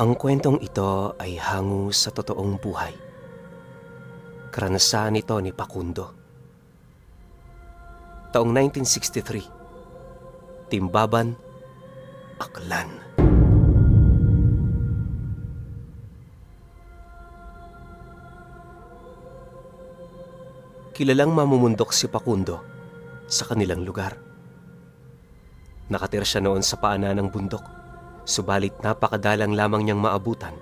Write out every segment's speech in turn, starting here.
Ang kwentong ito ay hango sa totoong buhay. Karanasan ito ni Facundo. Taong 1963, Timbaban, Aklan. Kilalang mamumundok si Facundo sa kanilang lugar. Nakatira siya noon sa paanan ng bundok, subalit napakadalang lamang niyang maabutan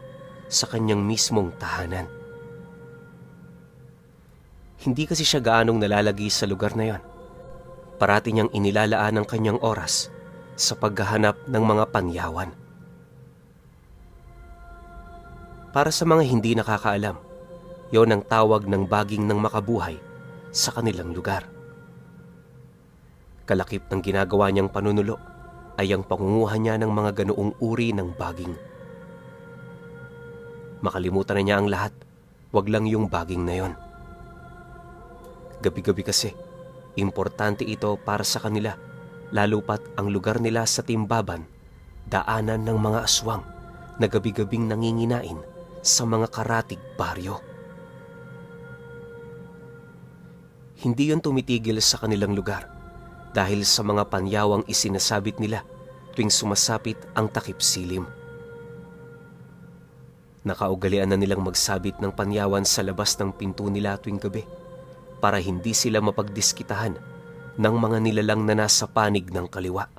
sa kanyang mismong tahanan. Hindi kasi siya gaanong nalalagi sa lugar na yon. Parati niyang inilalaan ang kanyang oras sa paghahanap ng mga panyawan. Para sa mga hindi nakakaalam, yon ang tawag ng baging ng makabuhay sa kanilang lugar. Kalakip ng ginagawa niyang panunulo ay ang pangunguha niya ng mga ganoong uri ng baging. Makalimutan na niya ang lahat, wag lang yung baging na yon. Gabi-gabi kasi, importante ito para sa kanila, lalo pat ang lugar nila sa Timbaban, daanan ng mga aswang na gabi-gabing nanginginain sa mga karatig baryo. Hindi yon tumitigil sa kanilang lugar dahil sa mga panyawang isinasabit nila tuwing sumasapit ang takip silim. Nakaugalian na nilang magsabit ng panyawan sa labas ng pinto nila tuwing gabi para hindi sila mapagdiskitahan ng mga nilalang na nasa panig ng kaliwa.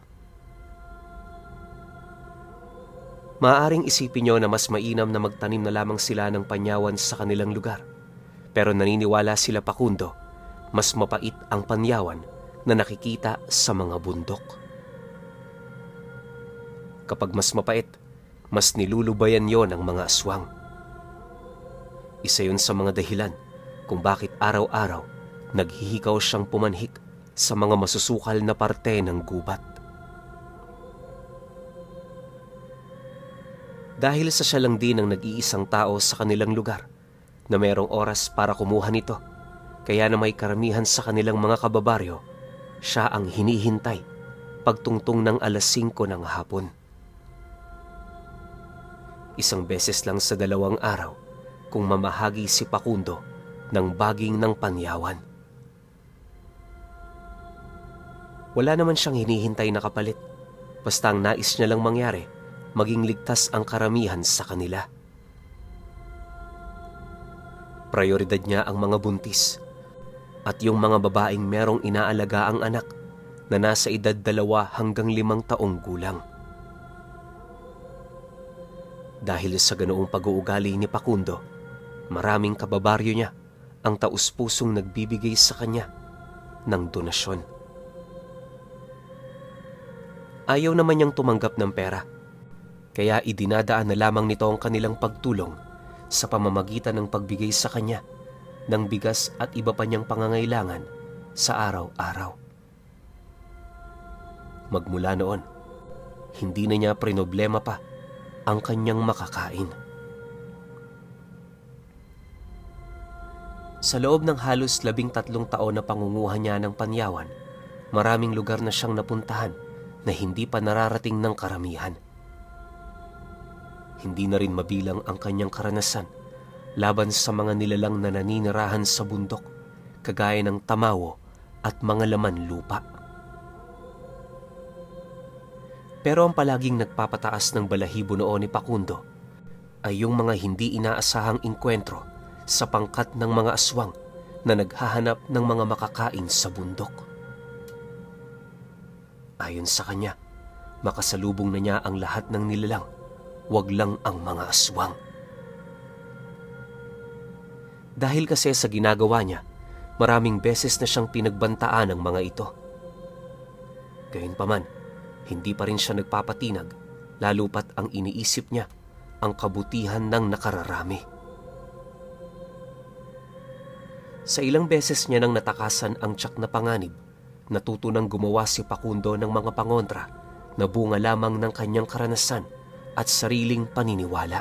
Maaaring isipin nyo na mas mainam na magtanim na lamang sila ng panyawan sa kanilang lugar, pero naniniwala sila Facundo, mas mapait ang panyawan na nakikita sa mga bundok. Kapag mas mapait, mas nilulubayan yon ng mga aswang. Isa yon sa mga dahilan kung bakit araw-araw naghihikaw siyang pumanhik sa mga masusukal na parte ng gubat. Dahil sa siya lang din ang nag-iisang tao sa kanilang lugar na mayroong oras para kumuha nito, kaya na may karamihan sa kanilang mga kababaryo, siya ang hinihintay pagtungtong ng 5:00 ng hapon. Isang beses lang sa 2 araw kung mamahagi si Facundo ng baging ng panyawan. Wala naman siyang hinihintay na kapalit, basta ang nais niya lang mangyari, maging ligtas ang karamihan sa kanila. Prioridad niya ang mga buntis at yung mga babaeng merong inaalagaang anak na nasa edad 2 hanggang 5 taong gulang. Dahil sa ganoong pag-uugali ni Facundo, maraming kababaryo niya ang taus-pusong nagbibigay sa kanya ng donasyon. Ayaw naman niyang tumanggap ng pera, kaya idinadaan na lamang nito ang kanilang pagtulong sa pamamagitan ng pagbigay sa kanya ng bigas at iba pa niyang pangangailangan sa araw-araw. Magmula noon, hindi na niya prinoblema pa ang kanyang makakain. Sa loob ng halos 13 taon na pangunguha niya ng panyawan, maraming lugar na siyang napuntahan na hindi pa nararating ng karamihan. Hindi na rin mabilang ang kanyang karanasan laban sa mga nilalang na naninirahan sa bundok, kagaya ng tamawo at mga laman lupa. Pero ang palaging nagpapataas ng balahibo noon ni Facundo ay yung mga hindi inaasahang inkwentro sa pangkat ng mga aswang na naghahanap ng mga makakain sa bundok. Ayon sa kanya, makasalubong na niya ang lahat ng nilalang, wag lang ang mga aswang. Dahil kasi sa ginagawa niya, maraming beses na siyang pinagbantaan ng mga ito. Gayunpaman, hindi pa rin siya nagpapatinag, lalo pat ang iniisip niya ang kabutihan ng nakararami. Sa ilang beses niya nang natakasan ang tiyak na panganib, natuto nang gumawa si Facundo ng mga pangontra na bunga lamang ng kanyang karanasan at sariling paniniwala.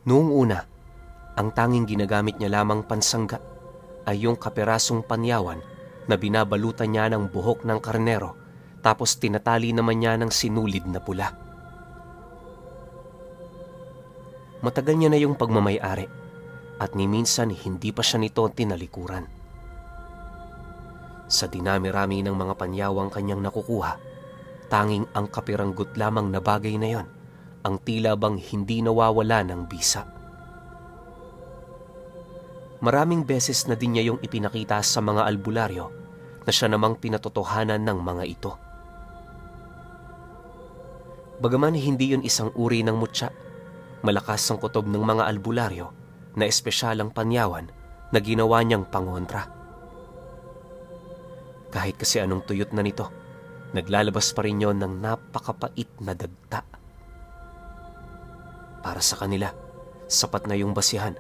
Noong una, ang tanging ginagamit niya lamang pansangga ay yung kaperasong panyawan na binabalutan niya ng buhok ng karnero tapos tinatali naman niya ng sinulid na pula. Matagal niya na yung pagmamayari at ni minsan hindi pa siya nito tinalikuran. Sa dinami-rami ng mga panyawang kanyang nakukuha, tanging ang kapiranggot lamang na bagay na yon ang tila bang hindi nawawala ng bisa. Maraming beses na din niya yung ipinakita sa mga albularyo na siya namang pinatotohanan ng mga ito. Bagaman hindi yun isang uri ng mutya, malakas ang kutob ng mga albularyo na espesyalang panyawan na ginawa niyang pangontra. Kahit kasi anong tuyot na nito, naglalabas pa rin yon ng napakapait na dagta. Para sa kanila, sapat na yung basihan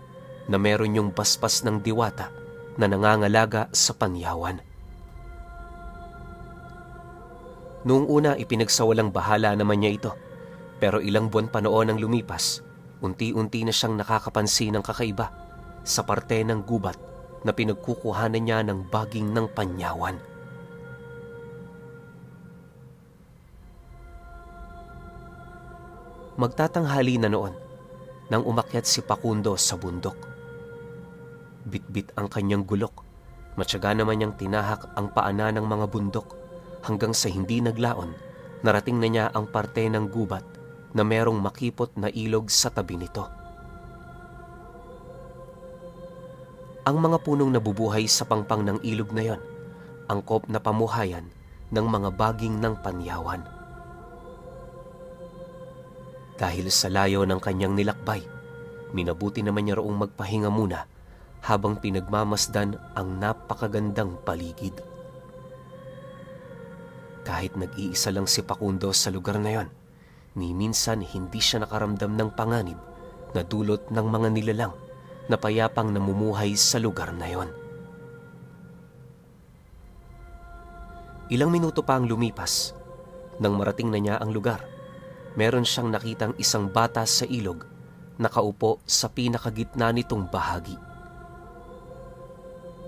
na meron yung baspas ng diwata na nangangalaga sa panyawan. Noong una, ipinagsawalang bahala naman niya ito, pero ilang buwan pa noon ang lumipas, unti-unti na siyang nakakapansin ng kakaiba sa parte ng gubat na pinagkukuhanan niya ng baging ng panyawan. Magtatanghali na noon nang umakyat si Pakundo sa bundok. Bitbit ang kanyang gulok, matyaga naman niyang tinahak ang paana ng mga bundok hanggang sa hindi naglaon, narating na niya ang parte ng gubat na merong makipot na ilog sa tabi nito. Ang mga punong nabubuhay sa pangpang ng ilog na yon, angkop na pamuhayan ng mga baging ng panyawan. Dahil sa layo ng kanyang nilakbay, minabuti naman niya roong magpahinga muna habang pinagmamasdan ang napakagandang paligid. Kahit nag-iisa lang si Pakundo sa lugar na yon, ni minsan hindi siya nakaramdam ng panganib na dulot ng mga nilalang na payapang namumuhay sa lugar na yon. Ilang minuto pa ang lumipas, nang marating na niya ang lugar, meron siyang nakitang isang bata sa ilog nakaupo sa pinakagitna nitong bahagi.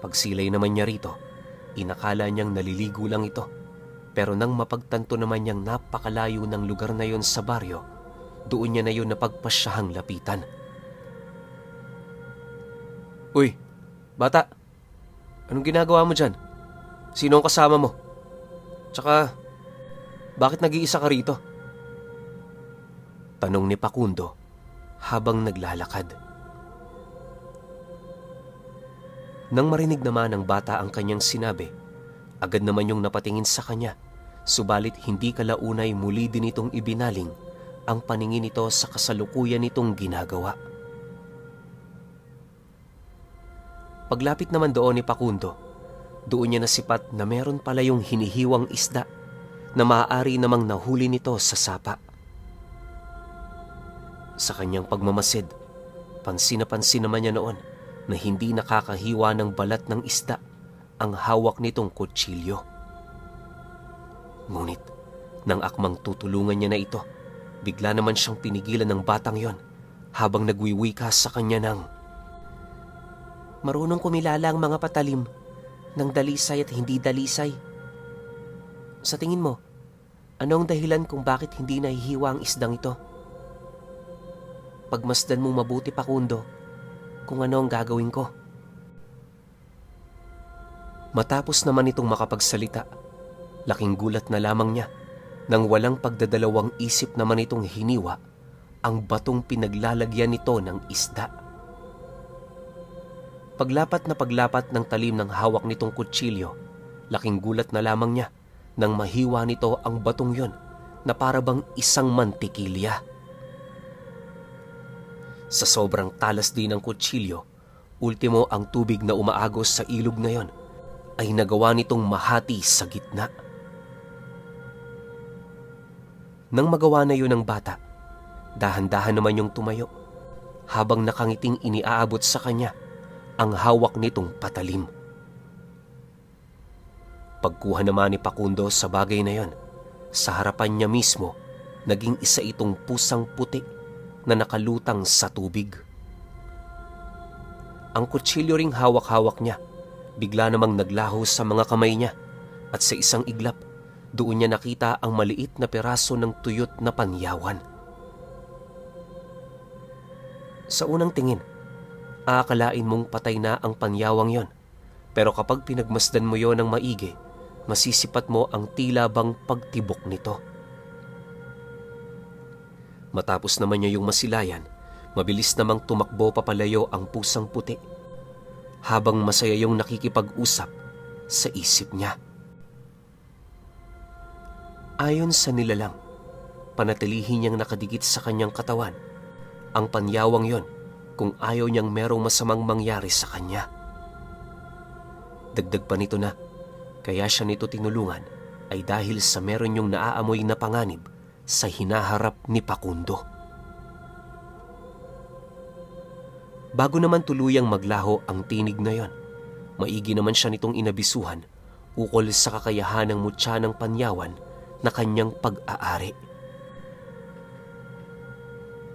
Pagsilay naman niya rito, inakala niyang naliligo lang ito, pero nang mapagtanto naman niyang napakalayo ng lugar na yon sa baryo, doon niya na yun napagpasyahang lapitan. "Uy, bata, anong ginagawa mo dyan? Sino ang kasama mo? Tsaka, bakit nag-iisa ka rito?" Tanong ni Pakundo habang naglalakad. Nang marinig naman ng bata ang kanyang sinabi, agad naman yung napatingin sa kanya, subalit hindi kalaunay muli din itong ibinaling ang paningin nito sa kasalukuyan nitong ginagawa. Paglapit naman doon ni Pakundo, doon niya nasipat na meron pala yung hinihiwang isda na maaari namang nahuli nito sa sapa. Sa kanyang pagmamasid, pansin naman niya noon na hindi nakakahiwa ng balat ng isda ang hawak nitong kutsilyo. Ngunit, nang akmang tutulungan niya na ito, bigla naman siyang pinigilan ng batang yon habang nagwiwika sa kanya ng, "Marunong kumilala ang mga patalim ng dalisay at hindi dalisay. Sa tingin mo, ano ang dahilan kung bakit hindi nahihiwa ang isdang ito? Pagmasdan mong mabuti, Pakundo, kung ano ang gagawin ko." Matapos naman itong makapagsalita, laking gulat na lamang niya nang walang pagdadalawang isip naman itong hiniwa ang batong pinaglalagyan nito ng isda. Paglapat ng talim ng hawak nitong kutsilyo, laking gulat na lamang niya nang mahiwa nito ang batong yon na parabang isang mantikilya. Sa sobrang talas din ng kutsilyo, ultimo ang tubig na umaagos sa ilog na yon ay nagawa nitong mahati sa gitna. Nang magawa na yun ng bata, dahan-dahan naman yung tumayo habang nakangiting iniaabot sa kanya ang hawak nitong patalim. Pagkuha naman ni Pakundo sa bagay na yon, sa harapan niya mismo, naging isa itong pusang puti na nakalutang sa tubig. Ang kutsilyo ring hawak-hawak niya, bigla namang naglaho sa mga kamay niya at sa isang iglap, doon niya nakita ang maliit na peraso ng tuyot na panyawan. Sa unang tingin, aakalain mong patay na ang panyawang yon. Pero kapag pinagmasdan mo yon ng maigi, masisipat mo ang tila bang pagtibok nito. Matapos naman niya yung masilayan, mabilis namang tumakbo papalayo ang pusang puti, habang masaya yung nakikipag-usap sa isip niya. Ayon sa nilalang, panatilihin niyang nakadikit sa kanyang katawan ang panyawang yon kung ayaw niyang merong masamang mangyari sa kanya. Dagdag pa nito na, kaya siya nito tinulungan ay dahil sa meron yung naaamoy na panganib sa hinaharap ni Pakundo. Bago naman tuluyang maglaho ang tinig na yon, maigi naman siya nitong inabisuhan ukol sa kakayahan ng mutya ng panyawan na kanyang pag-aari.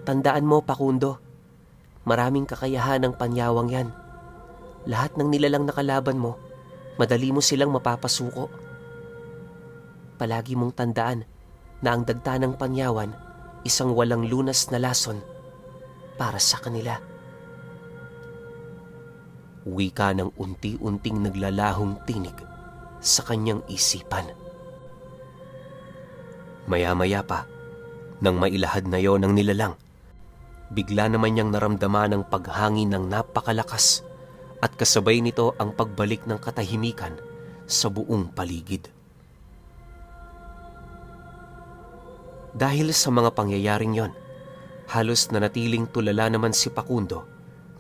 Tandaan mo, Pakundo, maraming kakayahan ng panyawang yan. Lahat ng nilalang na kalaban mo, madali mo silang mapapasuko. Palagi mong tandaan na ang dagta ng panyawan isang walang lunas na lason para sa kanila. Wika ng unti-unting naglalahong tinig sa kanyang isipan. Maya-maya pa, nang mailahad na yon ng nilalang, bigla naman niyang naramdaman ang paghangin ng napakalakas at kasabay nito ang pagbalik ng katahimikan sa buong paligid. Dahil sa mga pangyayaring yon, halos nanatiling tulala naman si Pakundo,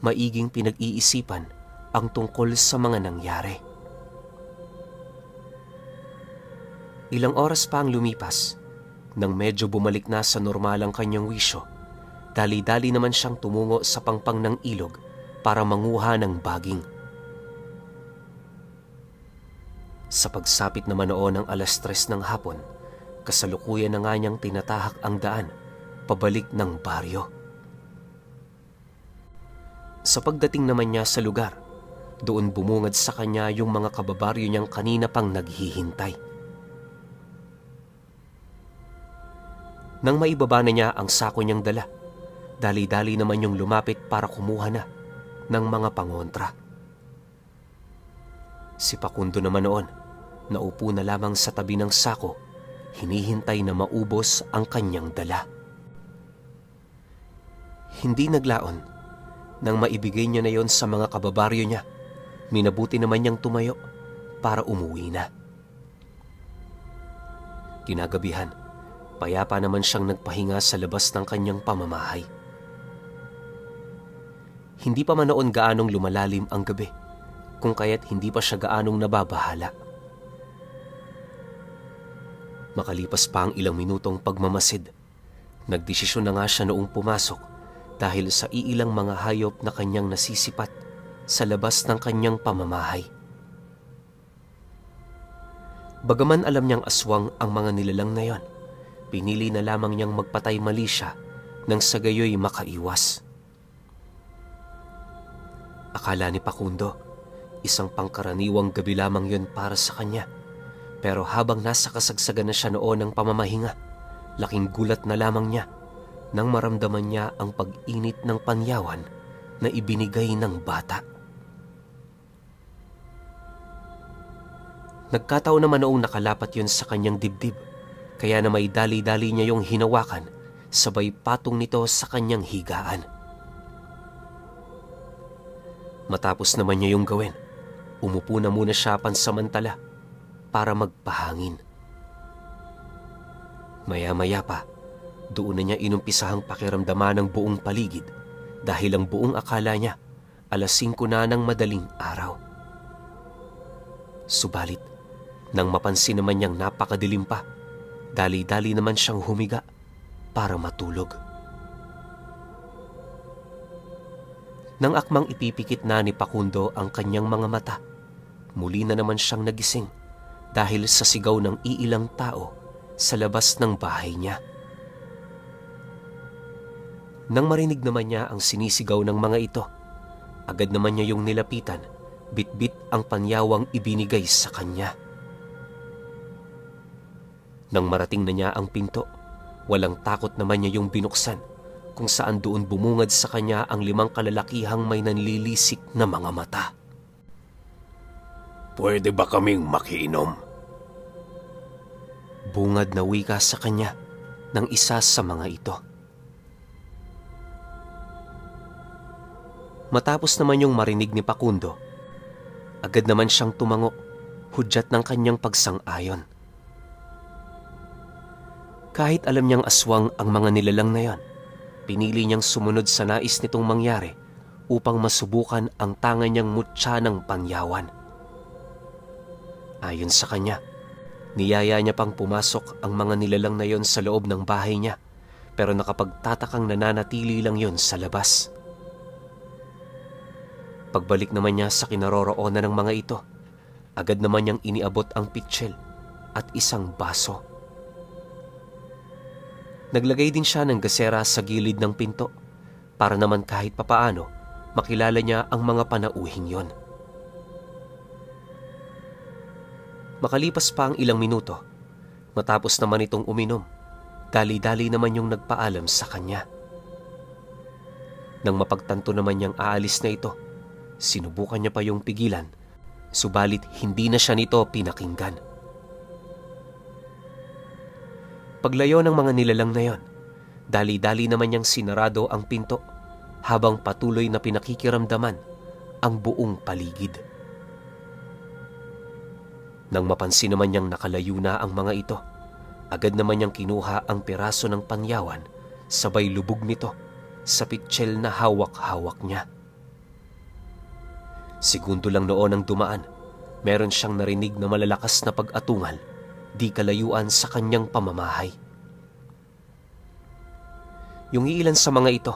maiging pinag-iisipan ang tungkol sa mga nangyari. Ilang oras pa ang lumipas, nang medyo bumalik na sa normal ang kanyang wisyo, dali-dali naman siyang tumungo sa pangpang ng ilog para manguha ng baging. Sa pagsapit naman noon ng 3:00 ng hapon, kasalukuyan na nga niyang tinatahak ang daan pabalik ng baryo. Sa pagdating naman niya sa lugar, doon bumungad sa kanya yung mga kababaryo niyang kanina pang naghihintay. Nang maibaba na niya ang sako niyang dala, dali-dali naman yung lumapit para kumuha na ng mga pangontra. Si Pakundo naman noon, naupo na lamang sa tabi ng sako, hinihintay na maubos ang kanyang dala. Hindi naglaon, nang maibigay niya na yon sa mga kababaryo niya, minabuti naman niyang tumayo para umuwi na. Kinagabihan, payapa naman siyang nagpahinga sa labas ng kanyang pamamahay. Hindi pa man noon gaanong lumalalim ang gabi, kung kaya't hindi pa siya gaanong nababahala. Makalipas pa ang ilang minutong pagmamasid, nagdesisyon na nga siya noong pumasok dahil sa iilang mga hayop na kanyang nasisipat sa labas ng kanyang pamamahay. Bagaman alam niyang aswang ang mga nilalang na yon, pinili na lamang niyang magpatay mali siya nang sa gayoy makaiwas. Akala ni Pakundo, isang pangkaraniwang gabi lamang yon para sa kanya. Pero habang nasa kasagsagan na siya noon ng pamamahinga, laking gulat na lamang niya nang maramdaman niya ang pag-init ng panyawan na ibinigay ng bata. Nagkataon naman noong nakalapat yun sa kanyang dibdib, kaya na may dali-dali niya yung hinawakan, sabay patong nito sa kanyang higaan. Matapos naman niya yung gawin, umupo na muna siya pansamantala para magpahangin. Maya-maya pa, doon na niya inumpisahang pakiramdaman ng buong paligid dahil ang buong akala niya 5:00 na ng madaling araw. Subalit, nang mapansin naman niyang napakadilim pa, dali-dali naman siyang humiga para matulog. Nang akmang ipipikit na ni Pakundo ang kanyang mga mata, muli na naman siyang nagising dahil sa sigaw ng iilang tao sa labas ng bahay niya. Nang marinig naman niya ang sinisigaw ng mga ito, agad naman niya yung nilapitan, bit-bit ang panyawang ibinigay sa kanya. Nang marating na niya ang pinto, walang takot naman niya yung binuksan, kung saan doon bumungad sa kanya ang 5 kalalakihang may nanlilisik na mga mata. Pwede ba kaming makiinom? Bungad na wika sa kanya ng isa sa mga ito. Matapos naman yung marinig ni Facundo, agad naman siyang tumango, hudyat ng kanyang pagsang-ayon. Kahit alam niyang aswang ang mga nilalang na yon, pinili niyang sumunod sa nais nitong mangyari upang masubukan ang tanga niyang mutya ng panyawan. Ayon sa kanya, niyaya niya pang pumasok ang mga nilalang na yon sa loob ng bahay niya, pero nakapagtatakang nananatili lang yon sa labas. Pagbalik naman niya sa kinaroroonan ng mga ito, agad naman niyang iniabot ang pitsil at isang baso. Naglagay din siya ng gasera sa gilid ng pinto para naman kahit papaano makilala niya ang mga panauhing yon. Makalipas pa ang ilang minuto, matapos naman itong uminom, dali-dali naman yung nagpaalam sa kanya. Nang mapagtanto naman niyang aalis na ito, sinubukan niya pa yung pigilan, subalit hindi na siya nito pinakinggan. Paglayo ng mga nilalang na yon, dali-dali naman niyang sinarado ang pinto habang patuloy na pinakikiramdaman ang buong paligid. Nang mapansin naman niyang nakalayo na ang mga ito, agad naman niyang kinuha ang piraso ng panyawan sabay lubog nito sa pitsil na hawak-hawak niya. Segundo lang noon ang dumaan, meron siyang narinig na malalakas na pag-atungal di kalayuan sa kanyang pamamahay. Yung iilan sa mga ito,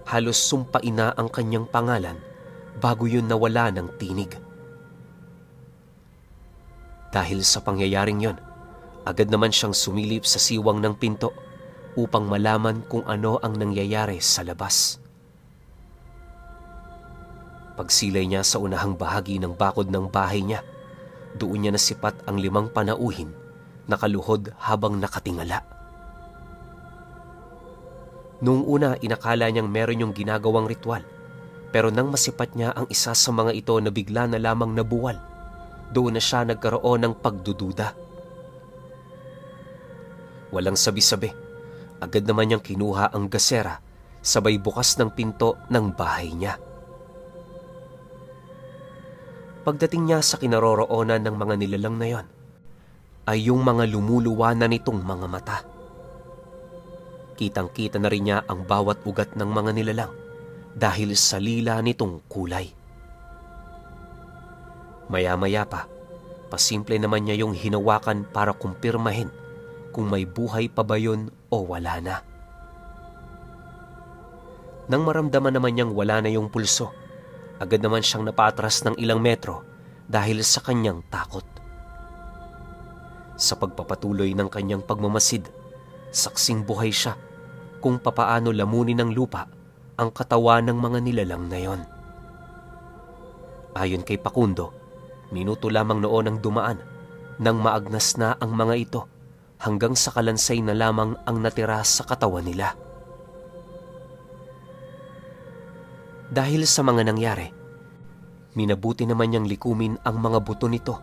halos sumpain na ang kanyang pangalan bago yun nawala ng tinig. Dahil sa pangyayaring yon, agad naman siyang sumilip sa siwang ng pinto upang malaman kung ano ang nangyayari sa labas. Pagsilay niya sa unahang bahagi ng bakod ng bahay niya, doon niya nasipat ang 5 panauhin na kaluhod habang nakatingala. Noong una, inakala niyang meron yung ginagawang ritual, pero nang masipat niya ang isa sa mga ito na bigla na lamang nabuwal, doon na siya nagkaroon ng pagdududa. Walang sabi-sabi, agad naman niyang kinuha ang gasera sabay bukas ng pinto ng bahay niya. Pagdating niya sa kinaroroonan ng mga nilalang na yon, ay yung mga lumuluwanan nitong mga mata. Kitang-kita na rin niya ang bawat ugat ng mga nilalang dahil sa lila nitong kulay. Maya-maya pa, pasimple naman niya yung hinawakan para kumpirmahin kung may buhay pa ba yun o wala na. Nang maramdaman naman niyang wala na yung pulso, agad naman siyang napatras ng ilang metro dahil sa kanyang takot. Sa pagpapatuloy ng kanyang pagmamasid, saksing buhay siya kung papaano lamunin ng lupa ang katawan ng mga nilalang na yon. Ayon kay Facundo, minuto lamang noon ang dumaan nang maagnas na ang mga ito hanggang sa kalansay na lamang ang natira sa katawan nila. Dahil sa mga nangyari, minabuti naman niyang likumin ang mga buto nito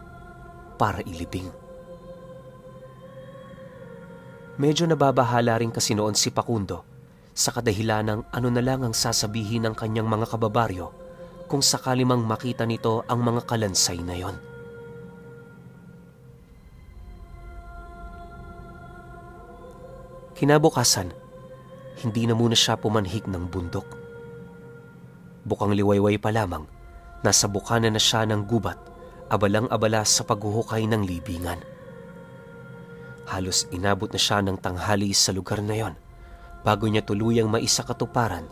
para ilibing. Medyo nababahala rin kasi noon si Facundo sa kadahilanang ano na lang ang sasabihin ng kanyang mga kababaryo kung sakali mang makita nito ang mga kalansay na yon. Kinabukasan, hindi na muna siya pumanhik ng bundok. Bukang liwayway pa lamang, nasa bukana na siya ng gubat, abalang-abala sa paghuhukay ng libingan. Halos inabot na siya ng tanghali sa lugar na yon bago niya tuluyang maisakatuparan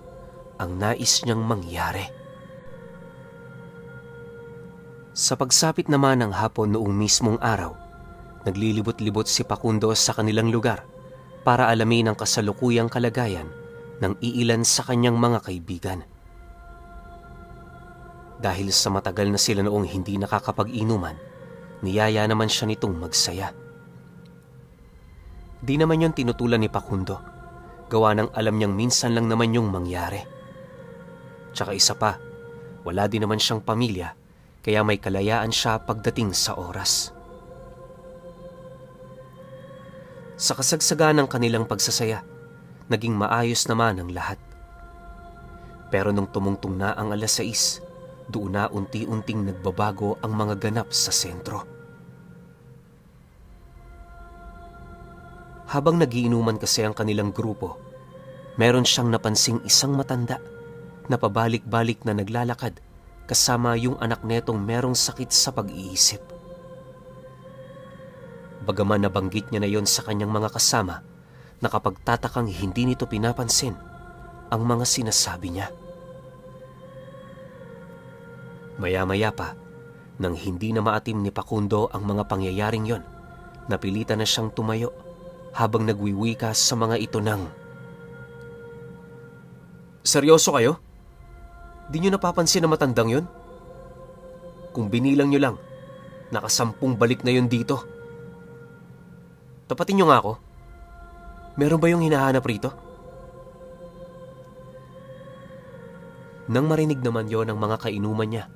ang nais niyang mangyari. Sa pagsapit naman ng hapon noong mismong araw, naglilibot-libot si Facundo sa kanilang lugar para alamin ang kasalukuyang kalagayan ng iilan sa kanyang mga kaibigan. Dahil sa matagal na sila noong hindi nakakapag-inuman, niyaya naman siya nitong magsaya. Di naman yon tinutulan ni Facundo gawa ng alam niyang minsan lang naman yung mangyari. Tsaka isa pa, wala din naman siyang pamilya, kaya may kalayaan siya pagdating sa oras. Sa kasagsagan ng kanilang pagsasaya, naging maayos naman ang lahat. Pero nung tumungtong na ang 6:00, doon na unti-unting nagbabago ang mga ganap sa sentro. Habang nagiinuman kasi ang kanilang grupo, meron siyang napansing isang matanda na pabalik-balik na naglalakad kasama yung anak netong merong sakit sa pag-iisip. Bagaman nabanggit niya na yon sa kanyang mga kasama, nakapagtatakang hindi nito pinapansin ang mga sinasabi niya. Maya-maya pa, nang hindi na maatim ni Facundo ang mga pangyayaring yon, napilitan na siyang tumayo habang nagwiwika sa mga ito ng, "Seryoso kayo? Di nyo napapansin na matandang yon? Kung binilang nyo lang, nakasampung balik na yon dito. Tapatin nyo nga ako. Meron ba yung hinahanap rito?" Nang marinig naman yon ng mga kainuman niya,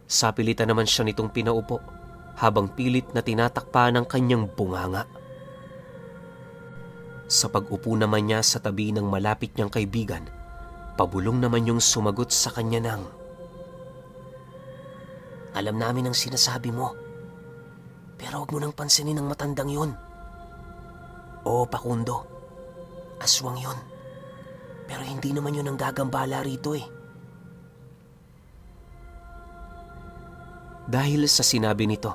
sapilitan naman siya nitong pinaupo habang pilit na tinatakpan ng kanyang bunganga. Sa pag-upo naman niya sa tabi ng malapit niyang kaibigan, pabulong naman yung sumagot sa kanya ng, "Alam namin ang sinasabi mo, pero huwag mo nang pansinin ang matandang yun. Oo, Facundo, aswang yun, pero hindi naman yun ang gagambala rito eh." Dahil sa sinabi nito,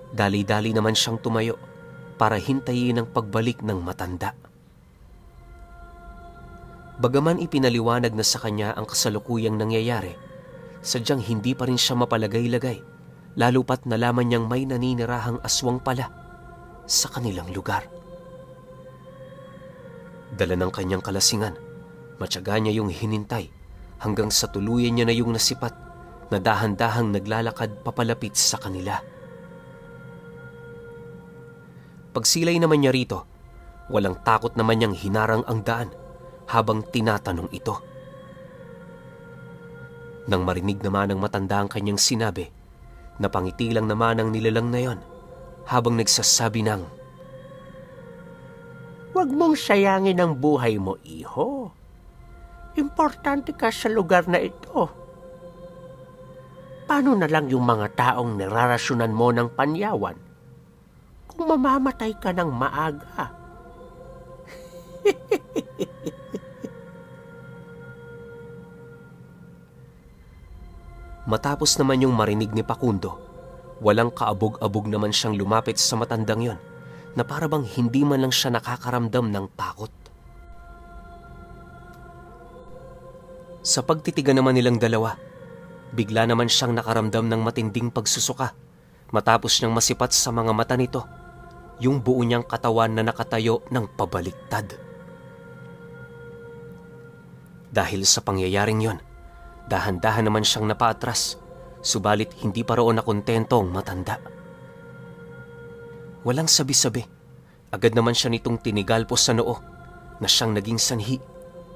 dali-dali naman siyang tumayo para hintayin ang pagbalik ng matanda. Bagaman ipinaliwanag na sa kanya ang kasalukuyang nangyayari, sadyang hindi pa rin siya mapalagay-lagay, lalo pat nalaman niyang may naninirahang aswang pala sa kanilang lugar. Dala ng kanyang kalasingan, matyaga niya yung hinintay hanggang sa tuluyan niya na yung nasipat na dahan-dahang naglalakad papalapit sa kanila. Pagsilay naman niya rito, walang takot naman niyang hinarang ang daan habang tinatanong ito. Nang marinig naman ng matanda ang kanyang sinabi, napangiti lang naman ang nilalang na yon habang nagsasabi ng, "Huwag mong sayangin ang buhay mo, iho. Importante ka sa lugar na ito. Paano na lang yung mga taong nirarasyonan mo ng panyawan kung mamamatay ka ng maaga?" Matapos naman yung marinig ni Facundo, walang kaabog-abog naman siyang lumapit sa matandang yon na para bang hindi man lang siya nakakaramdam ng takot. Sa pagtitigan naman nilang dalawa, bigla naman siyang nakaramdam ng matinding pagsusuka matapos niyang masipat sa mga mata nito yung buo niyang katawan na nakatayo ng pabaliktad. Dahil sa pangyayaring yon, dahan-dahan naman siyang napaatras, subalit hindi pa roon nakontento ang matanda. Walang sabi-sabi, agad naman siya nitong tinigalpos sa noo na siyang naging sanhi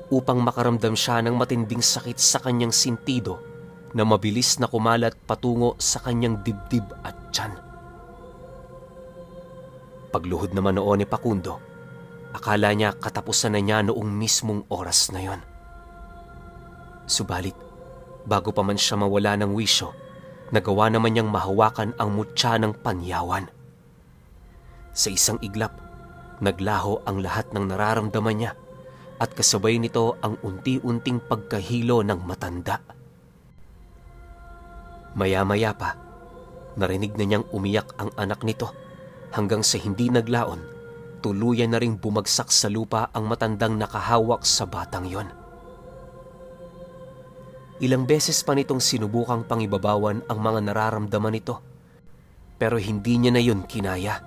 upang makaramdam siya ng matinding sakit sa kanyang sintido na mabilis na kumalat patungo sa kanyang dibdib at tiyan. Pagluhod naman noon ni Facundo, akala niya katapusan na niya noong mismong oras na yon. Subalit, bago pa man siya mawala ng wisyo, nagawa naman niyang mahawakan ang mutya ng panyawan. Sa isang iglap, naglaho ang lahat ng nararamdaman niya at kasabay nito ang unti-unting pagkahilo ng matanda. Maya-maya pa, narinig na niyang umiyak ang anak nito hanggang sa hindi naglaon, tuluyan na ring bumagsak sa lupa ang matandang nakahawak sa batang yon. Ilang beses pa nitong sinubukang pangibabawan ang mga nararamdaman nito, pero hindi niya na yun kinaya.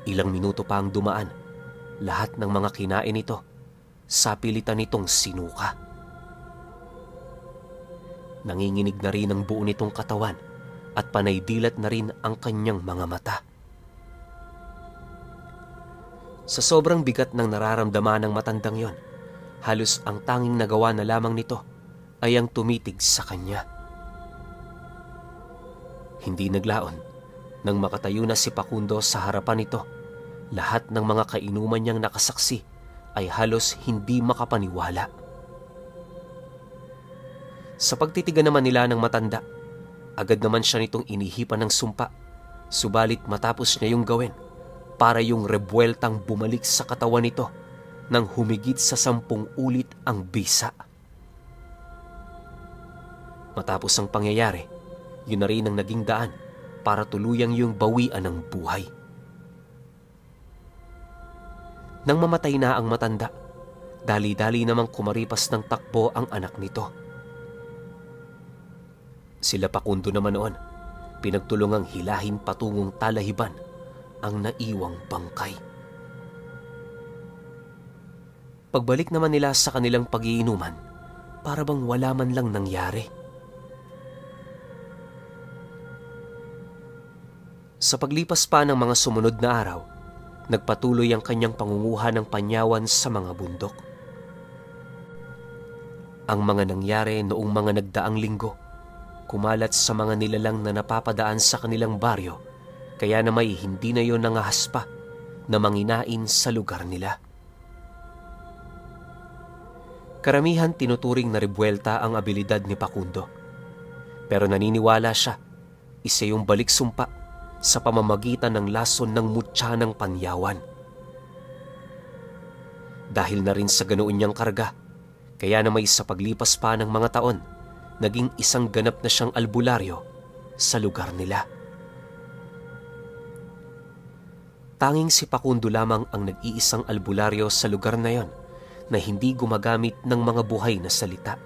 Ilang minuto pa ang dumaan, lahat ng mga kinain nito, sapilitan nitong sinuka. Nanginginig na rin ang buo nitong katawan at panay dilat na rin ang kanyang mga mata. Sa sobrang bigat ng nararamdaman ng matandang yon, halos ang tanging nagawa na lamang nito ay ang tumitig sa kanya. Hindi naglaon nang makatayo na si Facundo sa harapan nito. Lahat ng mga kainuman niyang nakasaksi ay halos hindi makapaniwala. Sa pagtitigan naman nila ng matanda, agad naman siya nitong inihipan ng sumpa. Subalit matapos niya yung gawin, para yung rebueltang bumalik sa katawan nito nang humigit sa 10 ulit ang bisa. Matapos ang pangyayari, yun na rin ang naging daan para tuluyang yung bawian ng buhay. Nang mamatay na ang matanda, dali-dali namang kumaripas ng takbo ang anak nito. Sila Facundo naman noon, pinagtulungang hilahin patungong Talahiban ang naiwang bangkay. Pagbalik naman nila sa kanilang pag-iinuman, para bang wala man lang nangyari. Sa paglipas pa ng mga sumunod na araw, nagpatuloy ang kanyang pangunguha ng panyawan sa mga bundok. Ang mga nangyari noong mga nagdaang linggo, kumalat sa mga nilalang na napapadaan sa kanilang baryo, kaya na may hindi na yon nangahas pa na manginain sa lugar nila. Karamihan tinuturing na rebuelta ang abilidad ni Facundo. Pero naniniwala siya, isa yung balik sumpa sa pamamagitan ng lason ng mutya ng panyawan. Dahil na rin sa ganoon niyang karga, kaya na may sa paglipas pa ng mga taon, naging isang ganap na siyang albularyo sa lugar nila. Tanging si Facundo lamang ang nag-iisang albularyo sa lugar na yon na hindi gumagamit ng mga buhay na salita.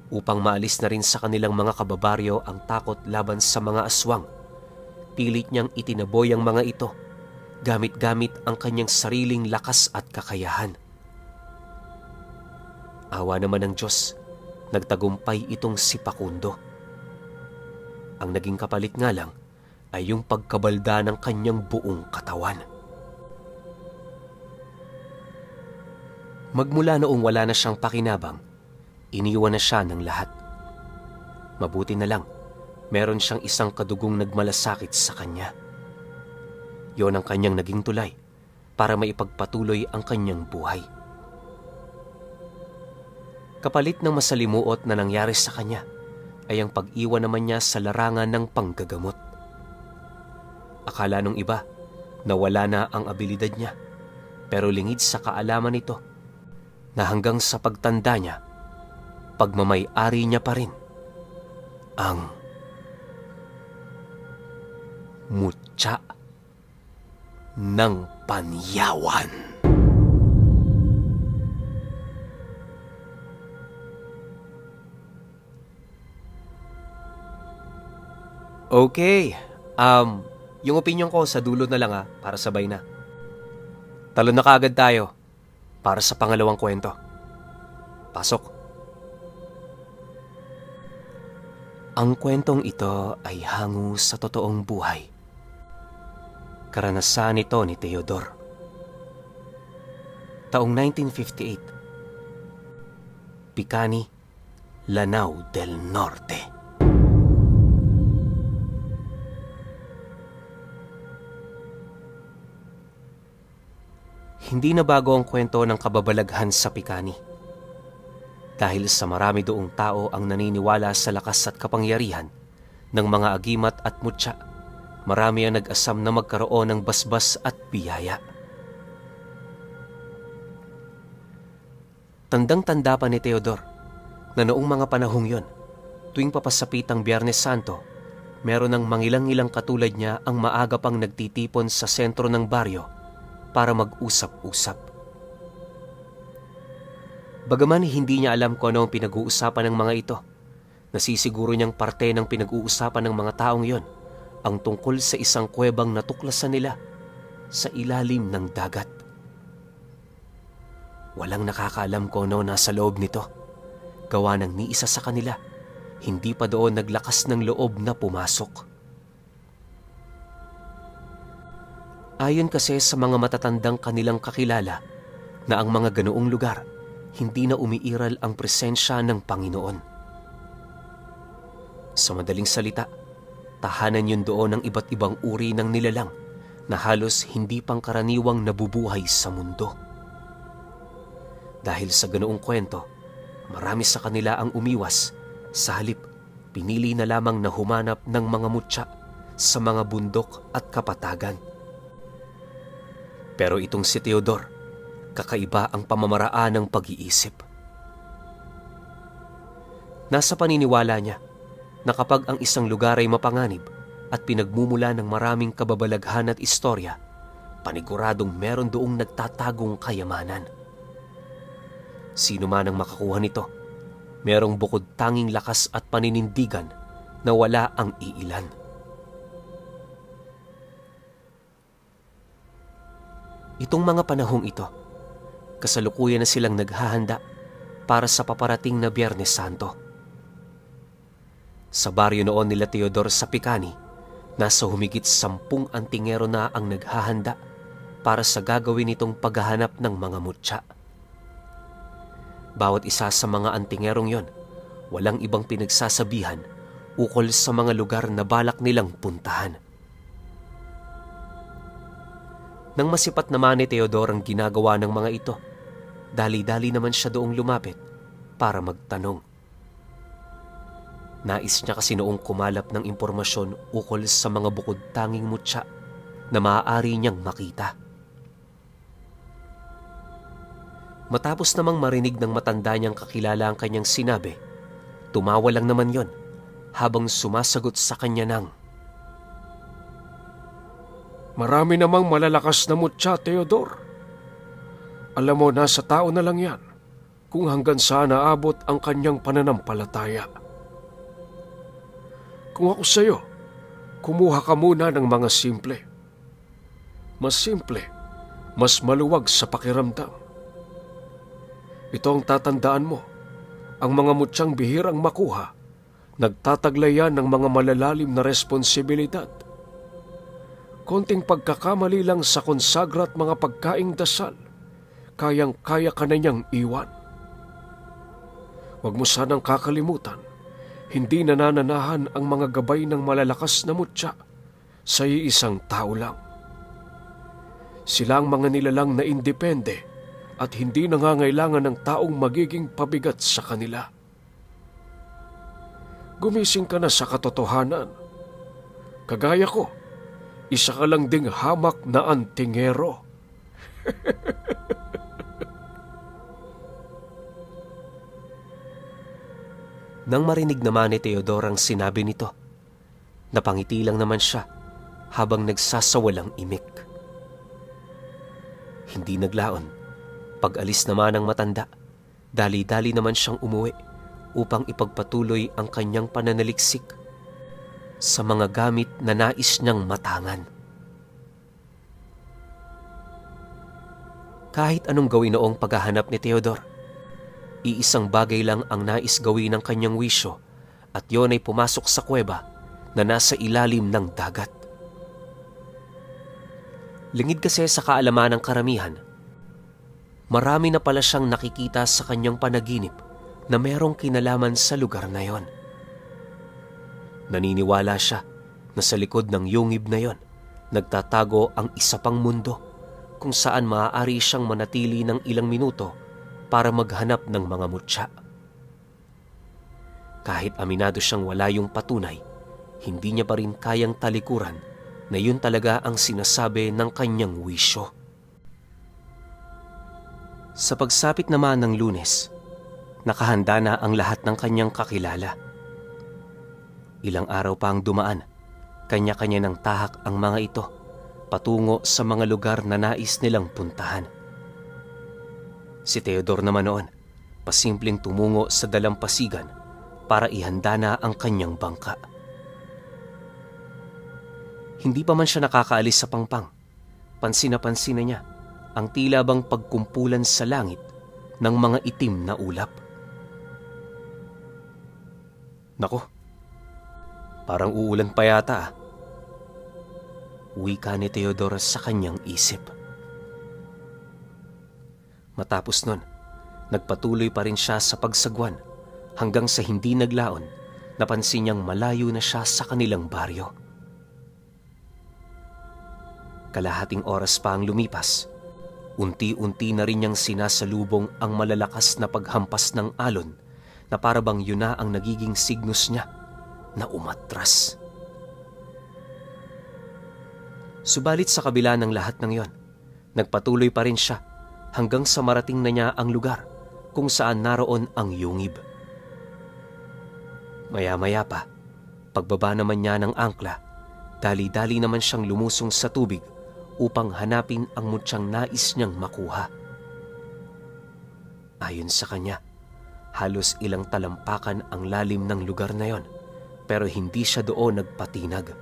Upang maalis na rin sa kanilang mga kababaryo ang takot laban sa mga aswang, pilit niyang itinaboy ang mga ito, gamit-gamit ang kanyang sariling lakas at kakayahan. Awa naman ng Diyos, nagtagumpay itong si Facundo. Ang naging kapalit nga lang ay yung pagkabalda ng kanyang buong katawan. Magmula noong wala na siyang pakinabang, iniwan na siya ng lahat. Mabuti na lang, meron siyang isang kadugong nagmalasakit sa kanya. Yon ang kanyang naging tulay para maipagpatuloy ang kanyang buhay. Kapalit ng masalimuot na nangyari sa kanya ay ang pag-iwan naman niya sa larangan ng panggagamot. Akala nung iba na wala na ang abilidad niya, pero lingid sa kaalaman nito na hanggang sa pagtanda niya, pagmamay-ari niya pa rin ang mutya ng panyawan. Okay, yung opinion ko sa dulo na lang para sabay na. Talon na kaagad tayo para sa pangalawang kwento. Pasok. Ang kwentong ito ay hango sa totoong buhay. Karanasan ito ni Teodor. Taong 1958. Picani, Lanao del Norte. Hindi na bago ang kwento ng kababalaghan sa Picani. Dahil sa marami doong tao ang naniniwala sa lakas at kapangyarihan ng mga agimat at mutya, marami ang nag-asam na magkaroon ng basbas at biyaya. Tandang-tanda pa ni Teodor na noong mga panahong yon, tuwing papasapit ang Biyernes Santo, meron ng mangilang-ilang katulad niya ang maaga pang nagtitipon sa sentro ng baryo para mag-usap-usap. Bagaman hindi niya alam kung ano ang pinag-uusapan ng mga ito, nasisiguro niyang parte ng pinag-uusapan ng mga taong yon ang tungkol sa isang kuwebang natuklasan nila sa ilalim ng dagat. Walang nakakaalam kung ano nasa loob nito. Gawa ng ni isa sa kanila, hindi pa doon naglakas ng loob na pumasok. Ayon kasi sa mga matatandang kanilang kakilala na ang mga ganoong lugar, hindi na umiiral ang presensya ng Panginoon. Sa madaling salita, tahanan yun doon ng iba't ibang uri ng nilalang na halos hindi pangkaraniwang nabubuhay sa mundo. Dahil sa ganoong kwento, marami sa kanila ang umiwas. Sa halip, pinili na lamang na humanap ng mga mutya sa mga bundok at kapatagan. Pero itong si Teodor, kakaiba ang pamamaraan ng pag-iisip. Nasa paniniwala niya na kapag ang isang lugar ay mapanganib at pinagmumula ng maraming kababalaghan at istorya, paniguradong meron doong nagtatagong kayamanan. Sino man ang makakuha nito, merong bukod tanging lakas at paninindigan na wala ang iilan. Itong mga panahong ito, kasalukuyan na silang naghahanda para sa paparating na Biyernes Santo. Sa baryo noon nila Teodor sa Picani, nasa humigit 10 antingero na ang naghahanda para sa gagawin nitong paghahanap ng mga mutya. Bawat isa sa mga antingerong yon, walang ibang pinagsasabihan ukol sa mga lugar na balak nilang puntahan. Nang masipat naman ni Teodor ang ginagawa ng mga ito, dali-dali naman siya doong lumapit para magtanong. Nais niya kasi noong kumalap ng impormasyon ukol sa mga bukod tanging mutya na maaari niyang makita. Matapos namang marinig ng matanda niyang kakilala ang kanyang sinabi, tumawa lang naman yon habang sumasagot sa kanya ng, Marami namang malalakas na mutya, Teodor. Alam mo, nasa tao na lang yan kung hanggang saan naabot ang kanyang pananampalataya. Kung ako sa'yo, kumuha ka muna ng mga simple. Mas simple, mas maluwag sa pakiramdam. Ito ang tatandaan mo, ang mga mutyang bihirang makuha, nagtataglayan ng mga malalalim na responsibilidad. Konting pagkakamali lang sa konsagra at mga pagkaing dasal, kayang-kaya ka na niyang iwan. Huwag mo sanang kakalimutan, hindi nanananahan ang mga gabay ng malalakas na mutya sa iisang tao lang. Sila ang mga nilalang na independe at hindi nangangailangan ng taong magiging pabigat sa kanila. Gumising ka na sa katotohanan. Kagaya ko, isa ka lang ding hamak na antingero. Nang marinig naman ni Teodor ang sinabi nito, napangiti lang naman siya habang nagsasawalang imik. Hindi naglaon. Pag-alis naman ng matanda, dali-dali naman siyang umuwi upang ipagpatuloy ang kanyang pananaliksik sa mga gamit na nais niyang matangan. Kahit anong gawin noong paghahanap ni Teodor, iisang bagay lang ang nais gawin ng kanyang wisyo at yon ay pumasok sa kuweba na nasa ilalim ng dagat. Lingid kasi sa kaalaman ng karamihan, marami na pala siyang nakikita sa kanyang panaginip na merong kinalaman sa lugar na yon. Naniniwala siya na sa likod ng yungib na yon, nagtatago ang isa pang mundo kung saan maaari siyang manatili ng ilang minuto para maghanap ng mga mutya. Kahit aminado siyang wala yung patunay, hindi niya pa rin kayang talikuran na yun talaga ang sinasabi ng kanyang wisyo. Sa pagsapit naman ng Lunes, nakahanda na ang lahat ng kanyang kakilala. Ilang araw pa ang dumaan, kanya-kanya ng tahak ang mga ito patungo sa mga lugar na nais nilang puntahan. Si Teodor naman noon, pasimpleng tumungo sa dalampasigan para ihanda na ang kanyang bangka. Hindi pa man siya nakakaalis sa pangpang, pansin na niya ang tila bang pagkumpulan sa langit ng mga itim na ulap. Nako, parang uulan pa yata. Wika ni Teodor sa kanyang isip. Matapos nun, nagpatuloy pa rin siya sa pagsagwan hanggang sa hindi naglaon, napansin niyang malayo na siya sa kanilang baryo. Kalahating oras pa ang lumipas, unti-unti na rin niyang sinasalubong ang malalakas na paghampas ng alon na parabang yun na ang nagiging signos niya na umatras. Subalit sa kabila ng lahat ng yon, nagpatuloy pa rin siya hanggang sa marating na niya ang lugar kung saan naroon ang yungib. Maya-maya pa, pagbaba naman niya ng angkla, dali-dali naman siyang lumusong sa tubig upang hanapin ang mutsyang nais niyang makuha. Ayon sa kanya, halos ilang talampakan ang lalim ng lugar na yon, pero hindi siya doon nagpatinag.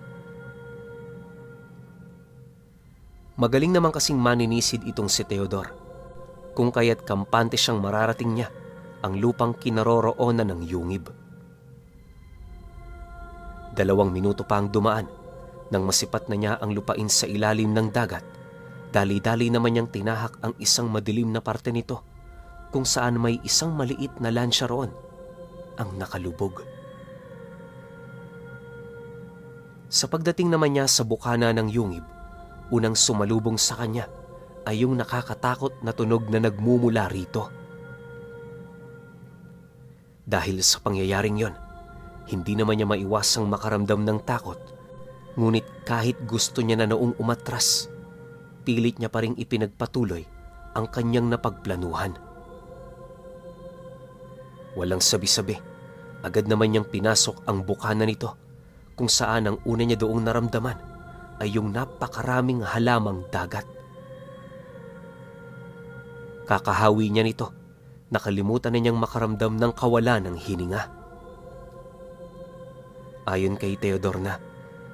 Magaling naman kasing maninisid itong si Teodor, kung kaya't kampante siyang mararating niya ang lupang kinaroroonan ng yungib. 2 minuto pa ang dumaan nang masipat na niya ang lupain sa ilalim ng dagat. Dali-dali naman niyang tinahak ang isang madilim na parte nito kung saan may isang maliit na lansya roon ang nakalubog. Sa pagdating naman niya sa bukana ng yungib, unang sumalubong sa kanya ay yung nakakatakot na tunog na nagmumula rito. Dahil sa pangyayaring yon, hindi naman niya maiwasang makaramdam ng takot. Ngunit kahit gusto niya na noong umatras, pilit niya pa ring ipinagpatuloy ang kanyang napagplanuhan. Walang sabi-sabi, agad naman niyang pinasok ang bukana nito kung saan ang una niya doong naramdaman ay yung napakaraming halamang dagat. Kakahawi niya nito, nakalimutan na niyang makaramdam ng kawalan ng hininga. Ayon kay Teodor na,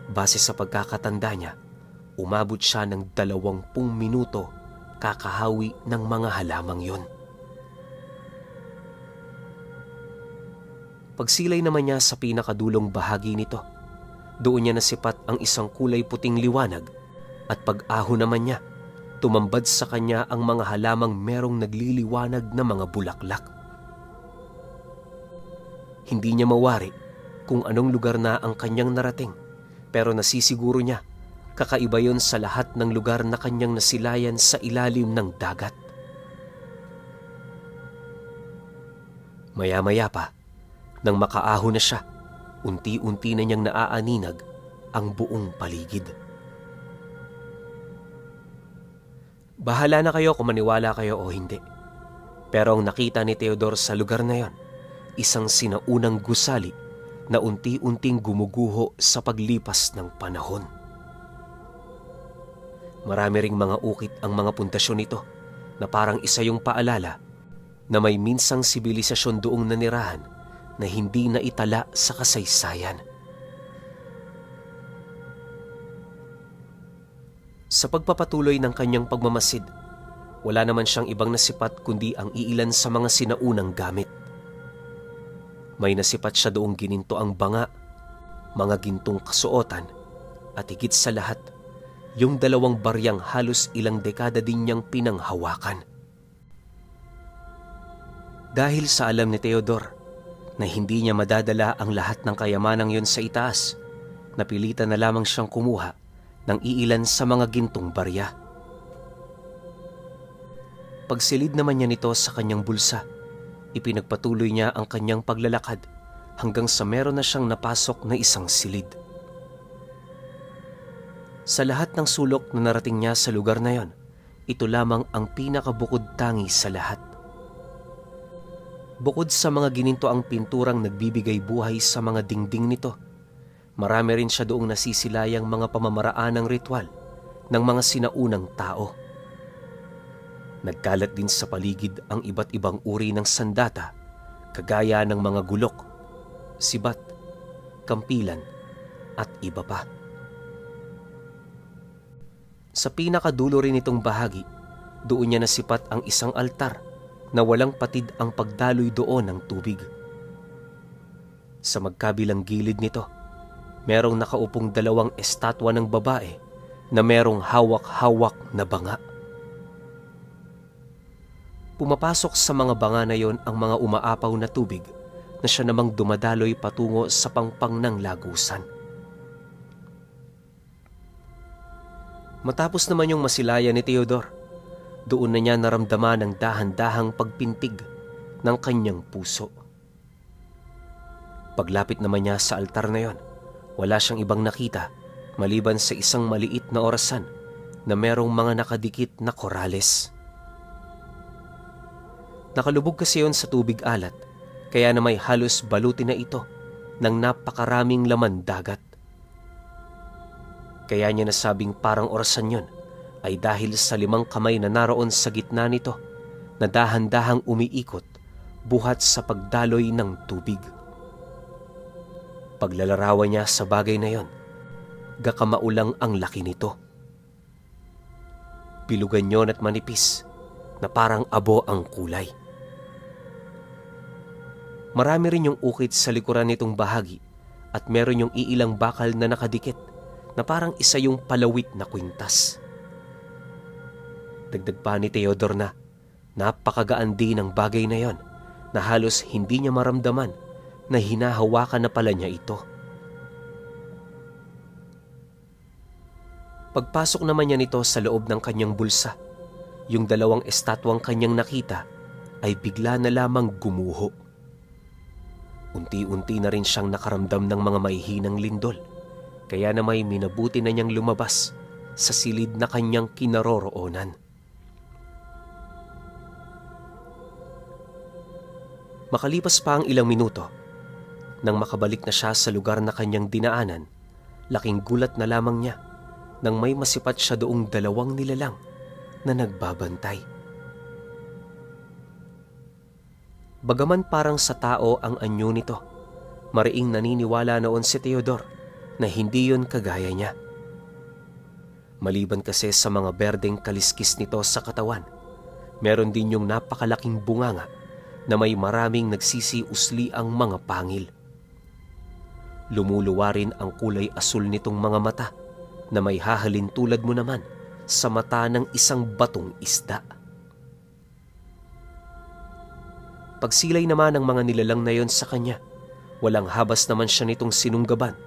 base sa pagkakatanda niya, umabot siya ng 20 minuto kakahawi ng mga halamang yon. Pagsilay naman niya sa pinakadulong bahagi nito, doon niya nasipat ang isang kulay puting liwanag at pag-ahon naman niya, tumambad sa kanya ang mga halamang merong nagliliwanag na mga bulaklak. Hindi niya mawari kung anong lugar na ang kanyang narating, pero nasisiguro niya kakaiba yon sa lahat ng lugar na kanyang nasilayan sa ilalim ng dagat. Maya-maya pa, nang makaahon na siya, unti-unti na niyang naaaninag ang buong paligid. Bahala na kayo kung maniwala kayo o hindi. Pero ang nakita ni Teodor sa lugar na yon, isang sinaunang gusali na unti-unting gumuguho sa paglipas ng panahon. Marami ring mga ukit ang mga pundasyon nito na parang isa yung paalala na may minsang sibilisasyon doong nanirahan na hindi na itala sa kasaysayan. Sa pagpapatuloy ng kanyang pagmamasid, wala naman siyang ibang nasipat kundi ang iilan sa mga sinaunang gamit. May nasipat siya doong gininto ang banga, mga gintong kasuotan, at higit sa lahat, yung 2 baryang halos ilang dekada din niyang pinanghawakan. Dahil sa alam ni Teodor na hindi niya madadala ang lahat ng kayamanang yon sa itaas, napilitan na lamang siyang kumuha ng iilan sa mga gintong barya. Pagsilid naman niya nito sa kanyang bulsa, ipinagpatuloy niya ang kanyang paglalakad hanggang sa meron na siyang napasok na isang silid. Sa lahat ng sulok na narating niya sa lugar na yon, ito lamang ang pinakabukod tangi sa lahat. Bukod sa mga gininto ang pinturang nagbibigay buhay sa mga dingding nito, marami rin siya doong nasisilayang mga pamamaraan ng ritual ng mga sinaunang tao. Nagkalat din sa paligid ang iba't ibang uri ng sandata, kagaya ng mga gulok, sibat, kampilan, at iba pa. Sa pinakadulo rin itong bahagi, doon niya nasipat ang isang altar na walang patid ang pagdaloy doon ng tubig. Sa magkabilang gilid nito, merong nakaupong 2 estatwa ng babae na merong hawak-hawak na banga. Pumapasok sa mga banga na yon ang mga umaapaw na tubig na siya namang dumadaloy patungo sa pangpang ng lagusan. Matapos naman yung masilayan ni Theodore, doon na niya naramdaman ang dahan-dahang pagpintig ng kanyang puso. Paglapit naman niya sa altar na yon, wala siyang ibang nakita maliban sa isang maliit na orasan na merong mga nakadikit na korales. Nakalubog kasi yon sa tubig alat, kaya na may halos baluti na ito ng napakaraming laman dagat. Kaya niya nasabing parang orasan yon ay dahil sa 5 kamay na naroon sa gitna nito na dahan-dahang umiikot buhat sa pagdaloy ng tubig. Paglalarawan niya sa bagay na yon, gakamaulang ang laki nito. Bilugan yon at manipis na parang abo ang kulay. Marami rin yung ukit sa likuran nitong bahagi at meron yung iilang bakal na nakadikit na parang isa yung palawit na kwintas. Dagdag pa ni Theodore na napakagaan din ang bagay na yon na halos hindi niya maramdaman na hinahawakan na pala niya ito. Pagpasok naman niya nito sa loob ng kanyang bulsa, yung 2 estatwang kanyang nakita ay bigla na lamang gumuho. Unti-unti na rin siyang nakaramdam ng mga mahihinang lindol, kaya na may minabuti na niyang lumabas sa silid na kanyang kinaroroonan. Makalipas pa ang ilang minuto, nang makabalik na siya sa lugar na kanyang dinaanan, laking gulat na lamang niya nang may masipat siya doong 2 nilalang na nagbabantay. Bagaman parang sa tao ang anyo nito, mariing naniniwala noon si Theodore na hindi yon kagaya niya. Maliban kasi sa mga berdeng kaliskis nito sa katawan, meron din yung napakalaking bunganga na may maraming nagsisiusli ang mga pangil. Lumuluwa rin ang kulay asul nitong mga mata na may hahalin tulad mo naman sa mata ng isang batong isda. Pagsilay naman ng mga nilalang na yon sa kanya, walang habas naman siya nitong sinunggaban,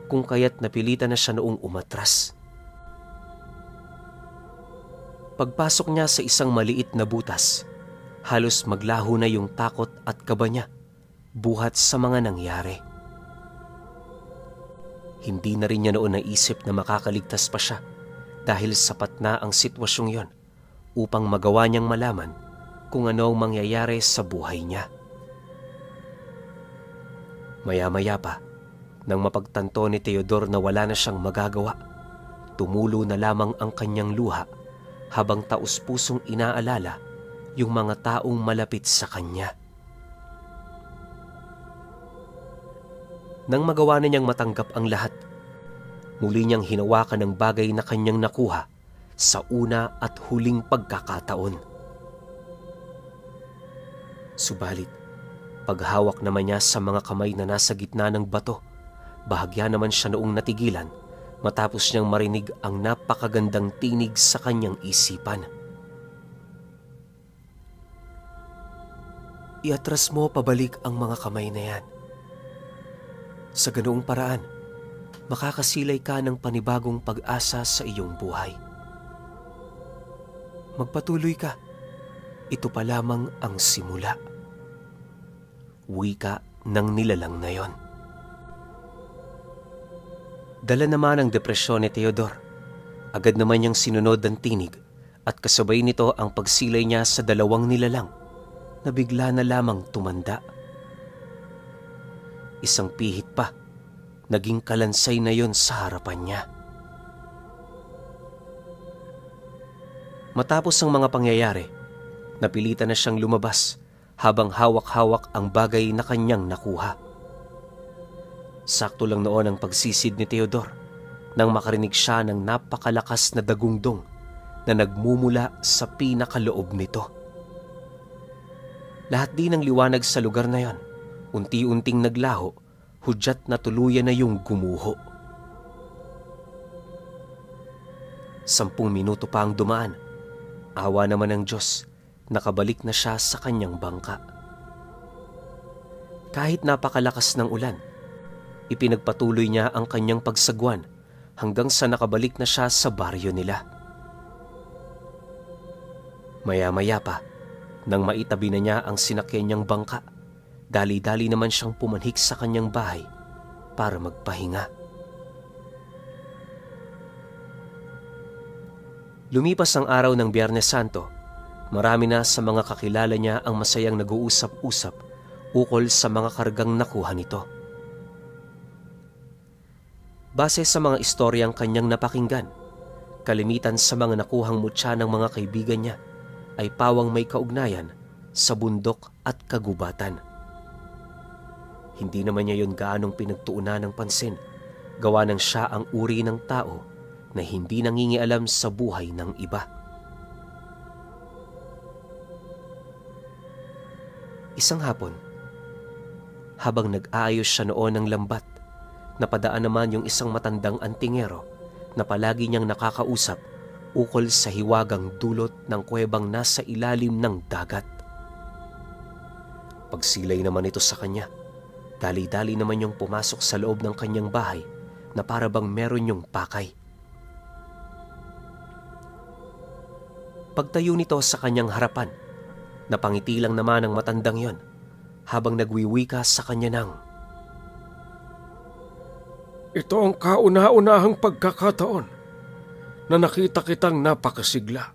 kung kaya't napilitan na siya noong umatras. Pagpasok niya sa isang maliit na butas, halos maglaho na yung takot at kaba niya buhat sa mga nangyari. Hindi na rin niya noon naisip na makakaligtas pa siya dahil sapat na ang sitwasyong yon upang magawa niyang malaman kung ano ang mangyayari sa buhay niya. Maya-maya pa, nang mapagtanto ni Theodore na wala na siyang magagawa, tumulo na lamang ang kanyang luha habang taus-pusong inaalala yung mga taong malapit sa kanya. Nang magawa na niyang matanggap ang lahat, muli niyang hinawakan ang bagay na kanyang nakuha sa una at huling pagkakataon. Subalit, paghawak naman niya sa mga kamay na nasa gitna ng bato, bahagya naman siya noong natigilan matapos niyang marinig ang napakagandang tinig sa kanyang isipan. Iatras mo pabalik ang mga kamay na yan. Sa ganoong paraan, makakasilay ka ng panibagong pag-asa sa iyong buhay. Magpatuloy ka. Ito pa lamang ang simula. Wika ng nilalang na yon. Dala naman ang depresyon ni Theodore. Agad naman niyang sinunod ang tinig at kasabay nito ang pagsilay niya sa 2 nilalang na bigla na lamang tumanda. Isang pihit pa, naging kalansay na yon sa harapan niya. Matapos ang mga pangyayari, napilitan na siyang lumabas habang hawak-hawak ang bagay na kanyang nakuha. Sakto lang noon ang pagsisid ni Theodore nang makarinig siya ng napakalakas na dagungdong na nagmumula sa pinakaloob nito. Lahat din ng liwanag sa lugar na yon, unti-unting naglaho, hudyat na tuluyan na yung gumuho. 10 minuto pa ang dumaan. Awa naman ng Diyos, nakabalik na siya sa kanyang bangka. Kahit napakalakas ng ulan, ipinagpatuloy niya ang kanyang pagsagwan hanggang sa nakabalik na siya sa baryo nila. Maya-maya pa, nang maitabi na niya ang sinakyan niyang bangka, dali-dali naman siyang pumanhik sa kanyang bahay para magpahinga. Lumipas ang araw ng Biyernes Santo, marami na sa mga kakilala niya ang masayang nag-uusap-usap ukol sa mga kargang nakuha nito. Base sa mga istoryang kanyang napakinggan, kalimitan sa mga nakuhang mutya ng mga kaibigan niya ay pawang may kaugnayan sa bundok at kagubatan. Hindi naman niya yun gaanong pinagtuunan ng pansin, gawa ng siya ang uri ng tao na hindi nangingialam sa buhay ng iba. Isang hapon, habang nag-aayos siya noon ng lambat, napadaan naman yung isang matandang antingero na palagi niyang nakakausap ukol sa hiwagang dulot ng kuwebang nasa ilalim ng dagat. Pagsilay naman ito sa kanya, dali-dali naman yung pumasok sa loob ng kanyang bahay na para bang meron yung pakay. Pagtayo nito sa kanyang harapan, napangiti lang naman ang matandang yon habang nagwiwika sa kanya ng, Ito ang kauna-unahang pagkakataon na nakita kitang napakasigla.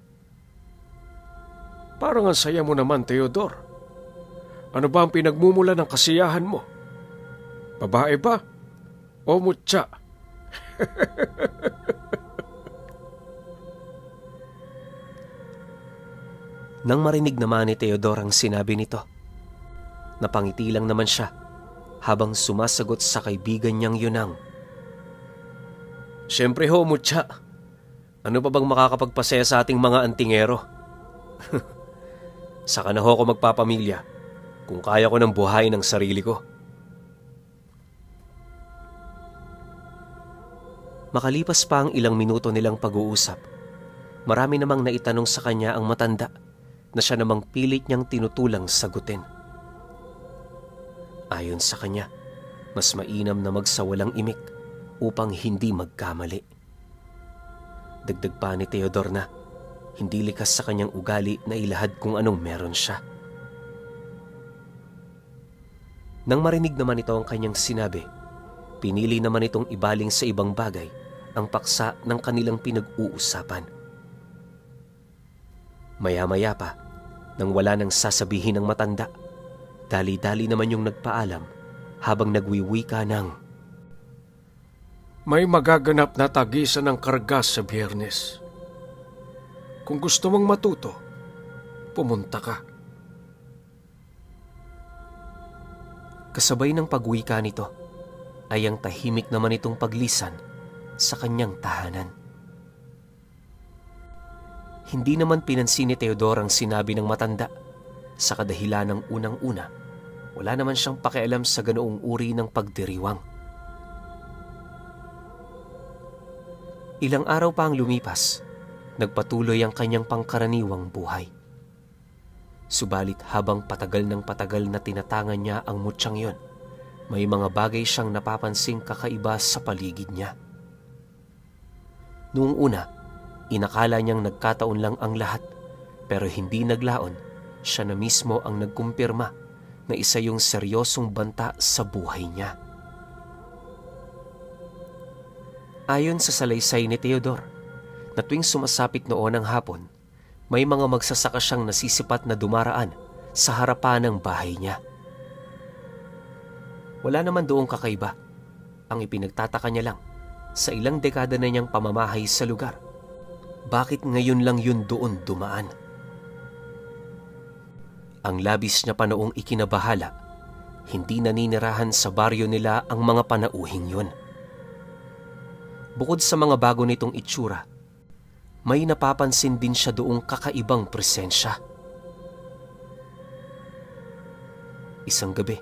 Parang ang saya mo naman, Theodore. Ano ba ang pinagmumula ng kasiyahan mo? Babae ba? O mutya? Nang marinig naman ni Theodore ang sinabi nito, napangiti lang naman siya habang sumasagot sa kaibigan niyang yunang, Siyempre ho, mutya. Ano pa bang makakapagpasaya sa ating mga antingero? Saka na ho ako magpapamilya kung kaya ko ng buhayin ng sarili ko. Makalipas pa ang ilang minuto nilang pag-uusap, marami namang naitanong sa kanya ang matanda na siya namang pilit niyang tinutulang sagutin. Ayon sa kanya, mas mainam na magsawalang imik upang hindi magkamali. Dagdag pa ni Theodore na hindi likas sa kanyang ugali na ilahad kung anong meron siya. Nang marinig naman ito ang kanyang sinabi, pinili naman itong ibaling sa ibang bagay ang paksa ng kanilang pinag-uusapan. Maya-maya pa, nang wala nang sasabihin ng matanda, dali-dali naman yung nagpaalam habang nagwiwika ng, May magaganap na tagisan ng karga sa Biyernes. Kung gusto mong matuto, pumunta ka. Kasabay ng pagwika nito ay ang tahimik naman itong paglisan sa kanyang tahanan. Hindi naman pinansin ni Theodore ang sinabi ng matanda. Sa kadahilan ng unang-una, wala naman siyang pakialam sa ganoong uri ng pagdiriwang. Ilang araw pa ang lumipas, nagpatuloy ang kanyang pangkaraniwang buhay. Subalit habang patagal ng patagal na tinatangan niya ang mutyang yon, may mga bagay siyang napapansing kakaiba sa paligid niya. Noong una, inakala niyang nagkataon lang ang lahat, pero hindi naglaon, siya na mismo ang nagkumpirma na isa yung seryosong banta sa buhay niya. Ayon sa salaysay ni Theodore, na tuwing sumasapit noon ang hapon, may mga magsasaka siyang nasisipat na dumaraan sa harapan ng bahay niya. Wala naman doong kakaiba. Ang ipinagtataka niya lang, sa ilang dekada na niyang pamamahay sa lugar, bakit ngayon lang yun doon dumaan? Ang labis niya pa noong ikinabahala, hindi naninirahan sa baryo nila ang mga panauhing yun. Bukod sa mga bago nitong itsura, may napapansin din siya doong kakaibang presensya. Isang gabi,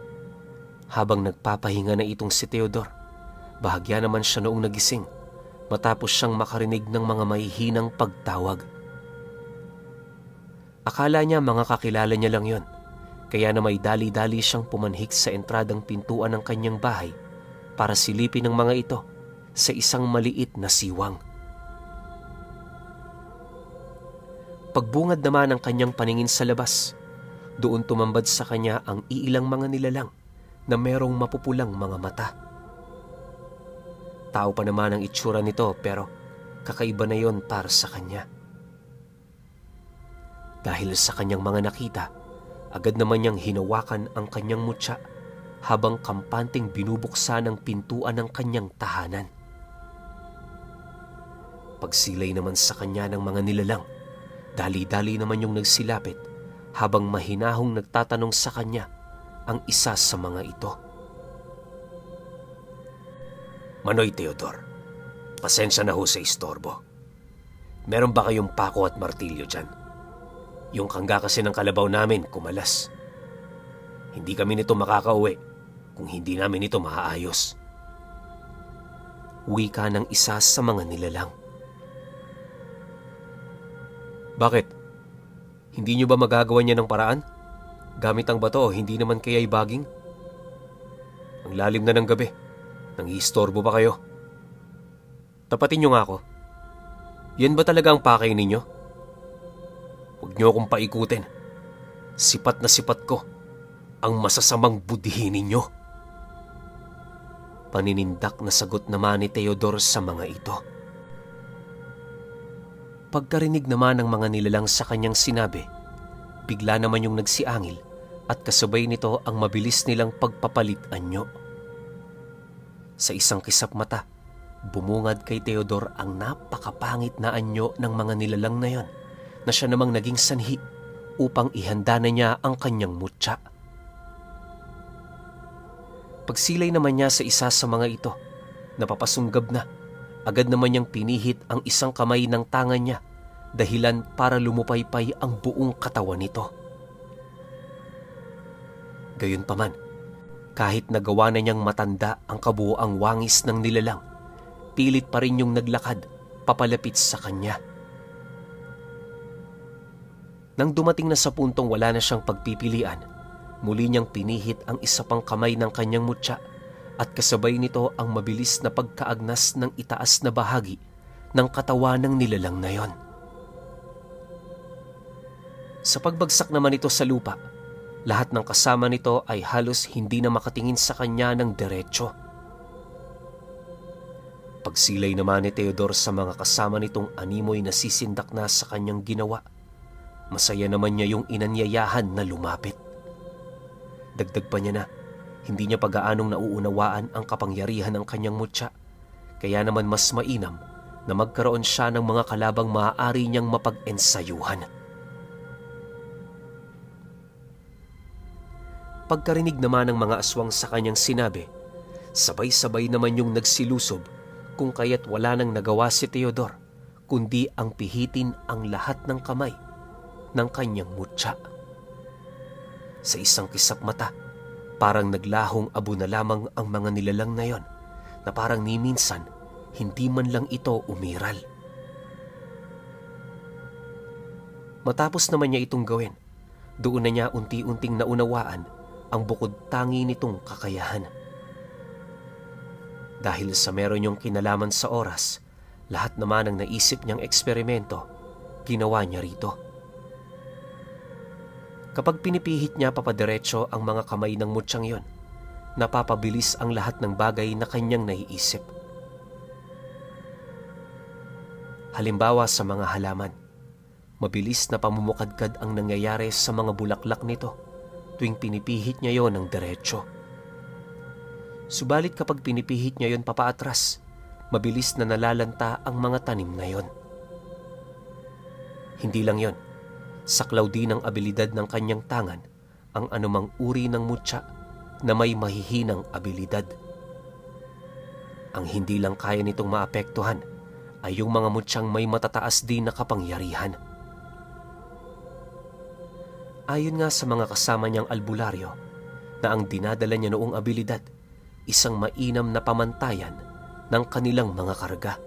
habang nagpapahinga na itong si Theodore, bahagya naman siya noong nagising matapos siyang makarinig ng mga mahihinang pagtawag. Akala niya mga kakilala niya lang yon, kaya na may dali-dali siyang pumanhik sa entradang pintuan ng kanyang bahay para silipin ng mga ito sa isang maliit na siwang. Pagbungad naman ng kanyang paningin sa labas, doon tumambad sa kanya ang iilang mga nilalang na merong mapupulang mga mata. Tao pa naman ang itsura nito pero kakaiba na yon para sa kanya. Dahil sa kanyang mga nakita, agad naman niyang hinawakan ang kanyang mutya habang kampanteng binubuksan ang pintuan ng kanyang tahanan. Pagsilay naman sa kanya ng mga nilalang, dali-dali naman yung nagsilapit habang mahinahong nagtatanong sa kanya ang isa sa mga ito. "Manoy Teodor, pasensya na ho sa istorbo. Meron ba kayong pako at martilyo dyan? Yung kangga kasi ng kalabaw namin kumalas. Hindi kami nito makakauwi kung hindi namin ito maaayos." Wika ng isa sa mga nilalang. "Bakit? Hindi nyo ba magagawa niya ng paraan? Gamit ang bato, hindi naman kaya'y baging? Ang lalim na ng gabi. Nangiistorbo pa kayo. Tapatin nyo nga ako. Yan ba talaga ang pakay ninyo? Huwag nyo akong paikutin. Sipat na sipat ko ang masasamang budhihin ninyo." Paninindak na sagot naman ni Teodor sa mga ito. Pagkarinig naman ng mga nilalang sa kanyang sinabi, bigla naman yung nagsiangil at kasabay nito ang mabilis nilang pagpapalit anyo. Sa isang kisap mata, bumungad kay Teodor ang napakapangit na anyo ng mga nilalang na yon na siya namang naging sanhi upang ihanda na niya ang kanyang mutya. Pagsilay naman niya sa isa sa mga ito, napapasunggab na, agad naman niyang pinihit ang isang kamay ng tangan niya dahilan para lumupaypay ang buong katawan nito. Gayunpaman, kahit nagawa na niyang matanda ang kabuoang wangis ng nilalang, pilit pa rin yung naglakad papalapit sa kanya. Nang dumating na sa puntong wala na siyang pagpipilian, muli niyang pinihit ang isa pang kamay ng kanyang mutya at kasabay nito ang mabilis na pagkaagnas ng itaas na bahagi ng katawan ng nilalang na yon. Sa pagbagsak naman ito sa lupa, lahat ng kasama nito ay halos hindi na makatingin sa kanya ng diretsyo. Pagsilay naman ni Teodor sa mga kasama nitong animoy na sisindak na sa kanyang ginawa, masaya naman niya yung inanyayahan na lumapit. Dagdag pa niya na, hindi niya pag-aanong nauunawaan ang kapangyarihan ng kanyang mutya, kaya naman mas mainam na magkaroon siya ng mga kalabang maaari niyang mapag-ensayuhan. Pagkarinig naman ng mga aswang sa kanyang sinabi, sabay-sabay naman yung nagsilusob kung kaya't wala nang nagawa si Teodor kundi ang pihitin ang lahat ng kamay ng kanyang mutya. Sa isang kisap mata, parang naglahong abo na lamang ang mga nilalang na yon na parang ni minsan hindi man lang ito umiral. Matapos naman niya itong gawin, doon na niya unti-unting naunawaan ang bukod tangi nitong kakayahan. Dahil sa meron niyong kinalaman sa oras, lahat naman ang naisip niyang eksperimento, ginawa niya rito. Kapag pinipihit niya papadiretso ang mga kamay ng mutyang yon, napapabilis ang lahat ng bagay na kanyang naiisip. Halimbawa sa mga halaman, mabilis na pamumukadkad ang nangyayari sa mga bulaklak nito tuwing pinipihit niya yon ng diretsyo. Subalit kapag pinipihit niya yon papaatras, mabilis na nalalanta ang mga tanim na yon. Hindi lang yon, saklaw din ng abilidad ng kanyang tangan ang anumang uri ng mutya na may mahihinang abilidad. Ang hindi lang kaya nitong maapektuhan ay yung mga mutyang may matataas din na kapangyarihan. Ayon nga sa mga kasama niyang albularyo na ang dinadala niya noong abilidad, isang mainam na pamantayan ng kanilang mga karga.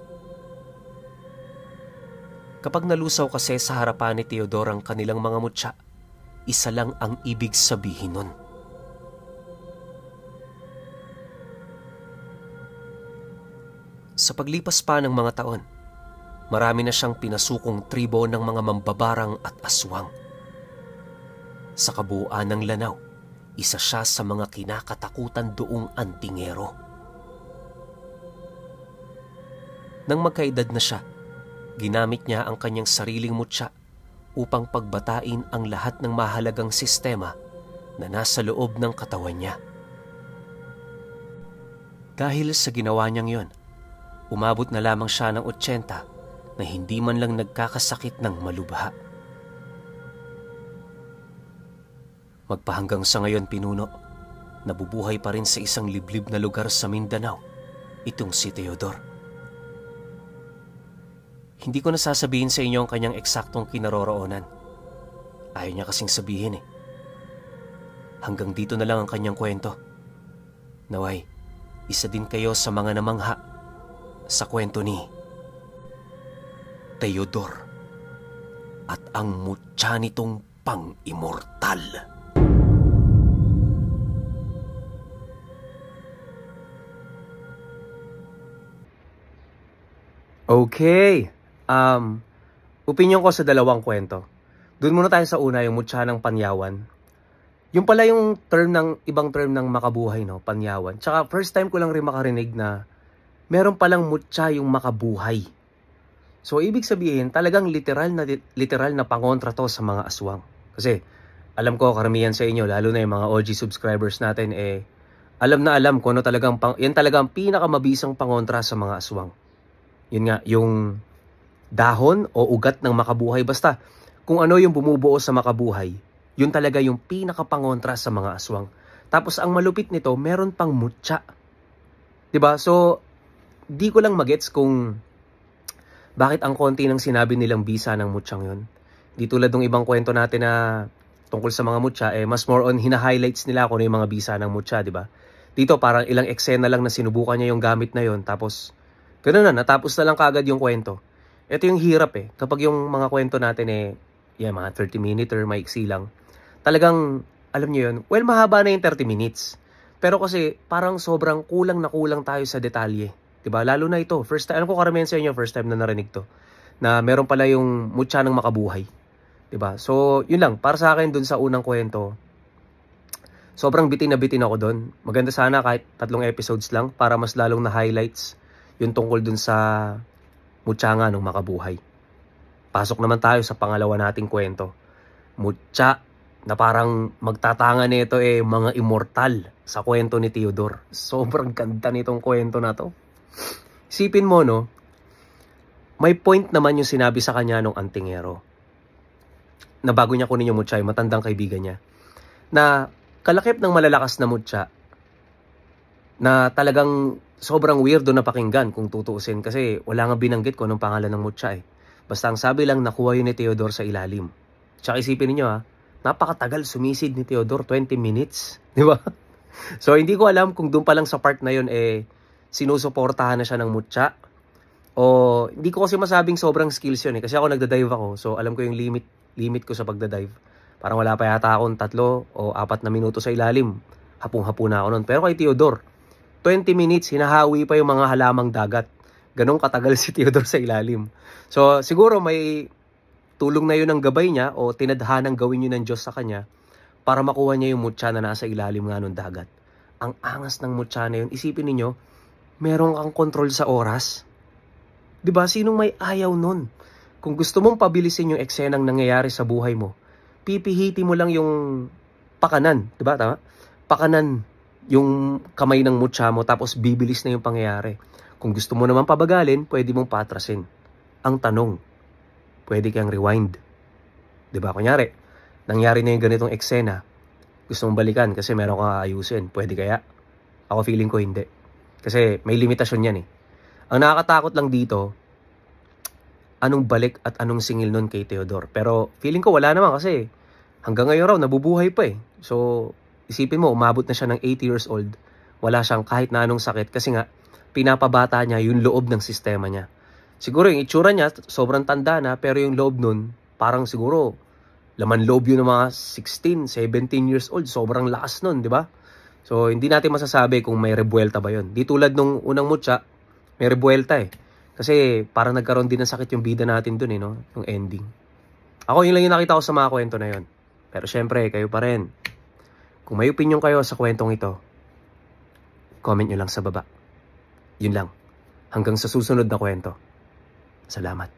Kapag nalusaw kasi sa harapan ni Theodore ang kanilang mga mutya, isa lang ang ibig sabihin nun. Sa paglipas pa ng mga taon, marami na siyang pinasukong tribo ng mga mambabarang at aswang. Sa kabuuan ng Lanao, isa siya sa mga kinakatakutan doong antingero. Nang magkaedad na siya, ginamit niya ang kanyang sariling mutya upang pagbatain ang lahat ng mahalagang sistema na nasa loob ng katawan niya. Dahil sa ginawa niyang yon, umabot na lamang siya ng 80 na hindi man lang nagkakasakit ng malubha. Magpahanggang sa ngayon, Pinuno, nabubuhay pa rin sa isang liblib na lugar sa Mindanao, itong si Theodore. Hindi ko nasasabihin sa inyo ang kanyang eksaktong kinaroroonan. Ayaw niya kasing sabihin eh. Hanggang dito na lang ang kanyang kwento. Naway, isa din kayo sa mga namangha sa kwento ni Theodore at ang mutya nitong pang-immortal. Okay. Opinion ko sa dalawang kwento. Doon muna tayo sa una, yung mutya ng Panyawan. Yung pala yung ibang term ng makabuhay, no? Panyawan. Tsaka first time ko lang rin makarinig na meron palang mutya yung makabuhay. So, ibig sabihin, talagang literal na pangontra to sa mga aswang. Kasi, alam ko, karamihan sa inyo, lalo na yung mga OG subscribers natin, alam na alam kung ano yan talagang pinakamabisang pangontra sa mga aswang. Yun nga, yung dahon o ugat ng makabuhay. Basta, kung ano yung bumubuo sa makabuhay, yun talaga yung pinakapangontra sa mga aswang. Tapos, ang malupit nito, meron pang mutya. Diba? So, di ko lang magets kung bakit ang konti ng sinabi nilang bisa ng mutsyang yun. Di tulad ng ibang kwento natin na tungkol sa mga mutya, mas more on hina-highlights nila kung ano yung mga bisa ng mutya, diba? Dito, parang ilang eksena lang na sinubukan niya yung gamit na yun. Tapos, ganoon na, natapos na lang kaagad yung kwento. Ito yung hirap kapag yung mga kwento natin mga 30 minute or maiksi lang. Talagang, alam nyo yun, well, mahaba na yung 30 minutes. Pero kasi, parang sobrang kulang na kulang tayo sa detalye. Diba? Lalo na ito, first time, alam ko karamihan sa inyo, first time na narinig to, na meron pala yung mutya ng makabuhay. Diba? So, yun lang, para sa akin dun sa unang kwento, sobrang bitin na bitin ako dun. Maganda sana kahit 3 episodes lang para mas lalong na highlights yung tungkol dun sa mutya nga ng makabuhay. Pasok naman tayo sa pangalawa nating kwento. Mutya na parang magtatanga nito mga immortal sa kwento ni Theodore. Sobrang ganda nitong kwento na to. Isipin mo, no? May point naman yung sinabi sa kanya nung antingero. Na bago niya kunin yung mutya, yung matandang kaibigan niya. Na kalakip ng malalakas na mutya na talagang sobrang weirdo na pakinggan kung tutuusin kasi wala nga binanggit ko anong pangalan ng mutya Basta ang sabi lang, nakuha yun ni Theodore sa ilalim. Tsaka isipin niyo napakatagal sumisid ni Theodore, 20 minutes. Di ba? So hindi ko alam kung doon pa lang sa part na yun sinusuportahan na siya ng mutya. O hindi ko kasi masabing sobrang skills yun kasi ako nagda-dive ako. So alam ko yung limit ko sa pagda-dive. Parang wala pa yata akong 3 o 4 na minuto sa ilalim. Hapong-hapo na ako nun. Pero kay Theodore, 20 minutes, hinahawi pa yung mga halamang dagat. Ganong katagal si Theodore sa ilalim. So, siguro may tulong na yun ng gabay niya o tinadhanang gawin yun ng Diyos sa kanya para makuha niya yung mutya na nasa ilalim nga ng dagat. Ang angas ng mutya na yun, isipin ninyo, meron kang control sa oras. Diba? Sinong may ayaw nun? Kung gusto mong pabilisin yung eksenang nangyayari sa buhay mo, pipihiti mo lang yung pakanan. Diba? Tama? Pakanan yung kamay ng mutya mo tapos bibilis na yung pangyayari. Kung gusto mo naman pabagalin, pwede mong patrasin. Ang tanong, pwede kang rewind. Diba? Kunyari, nangyari na yung ganitong eksena, gusto mong balikan kasi meron kang aayusin. Pwede kaya? Ako feeling ko hindi. Kasi may limitasyon yan Ang nakakatakot lang dito, anong balik at anong singil nun kay Theodore. Pero feeling ko wala naman kasi hanggang ngayon raw, nabubuhay pa So, isipin mo, umabot na siya ng 80 years old. Wala siyang kahit na anong sakit kasi nga, pinapabata niya yung loob ng sistema niya. Siguro yung itsura niya, sobrang tanda na, pero yung loob nun, parang siguro, laman loob yun ng mga 16, 17 years old. Sobrang lakas nun, di ba? So, hindi natin masasabi kung may rebuelta ba yun. Di tulad nung unang mutya, may rebuelta eh. Kasi parang nagkaroon din ng sakit yung bida natin dun eh, no? Yung ending. Ako, yun lang yung nakita ko sa mga kwento na yun. Pero syempre, kayo pa rin. Kung may opinion kayo sa kwentong ito, comment nyo lang sa baba. Yun lang. Hanggang sa susunod na kwento. Salamat.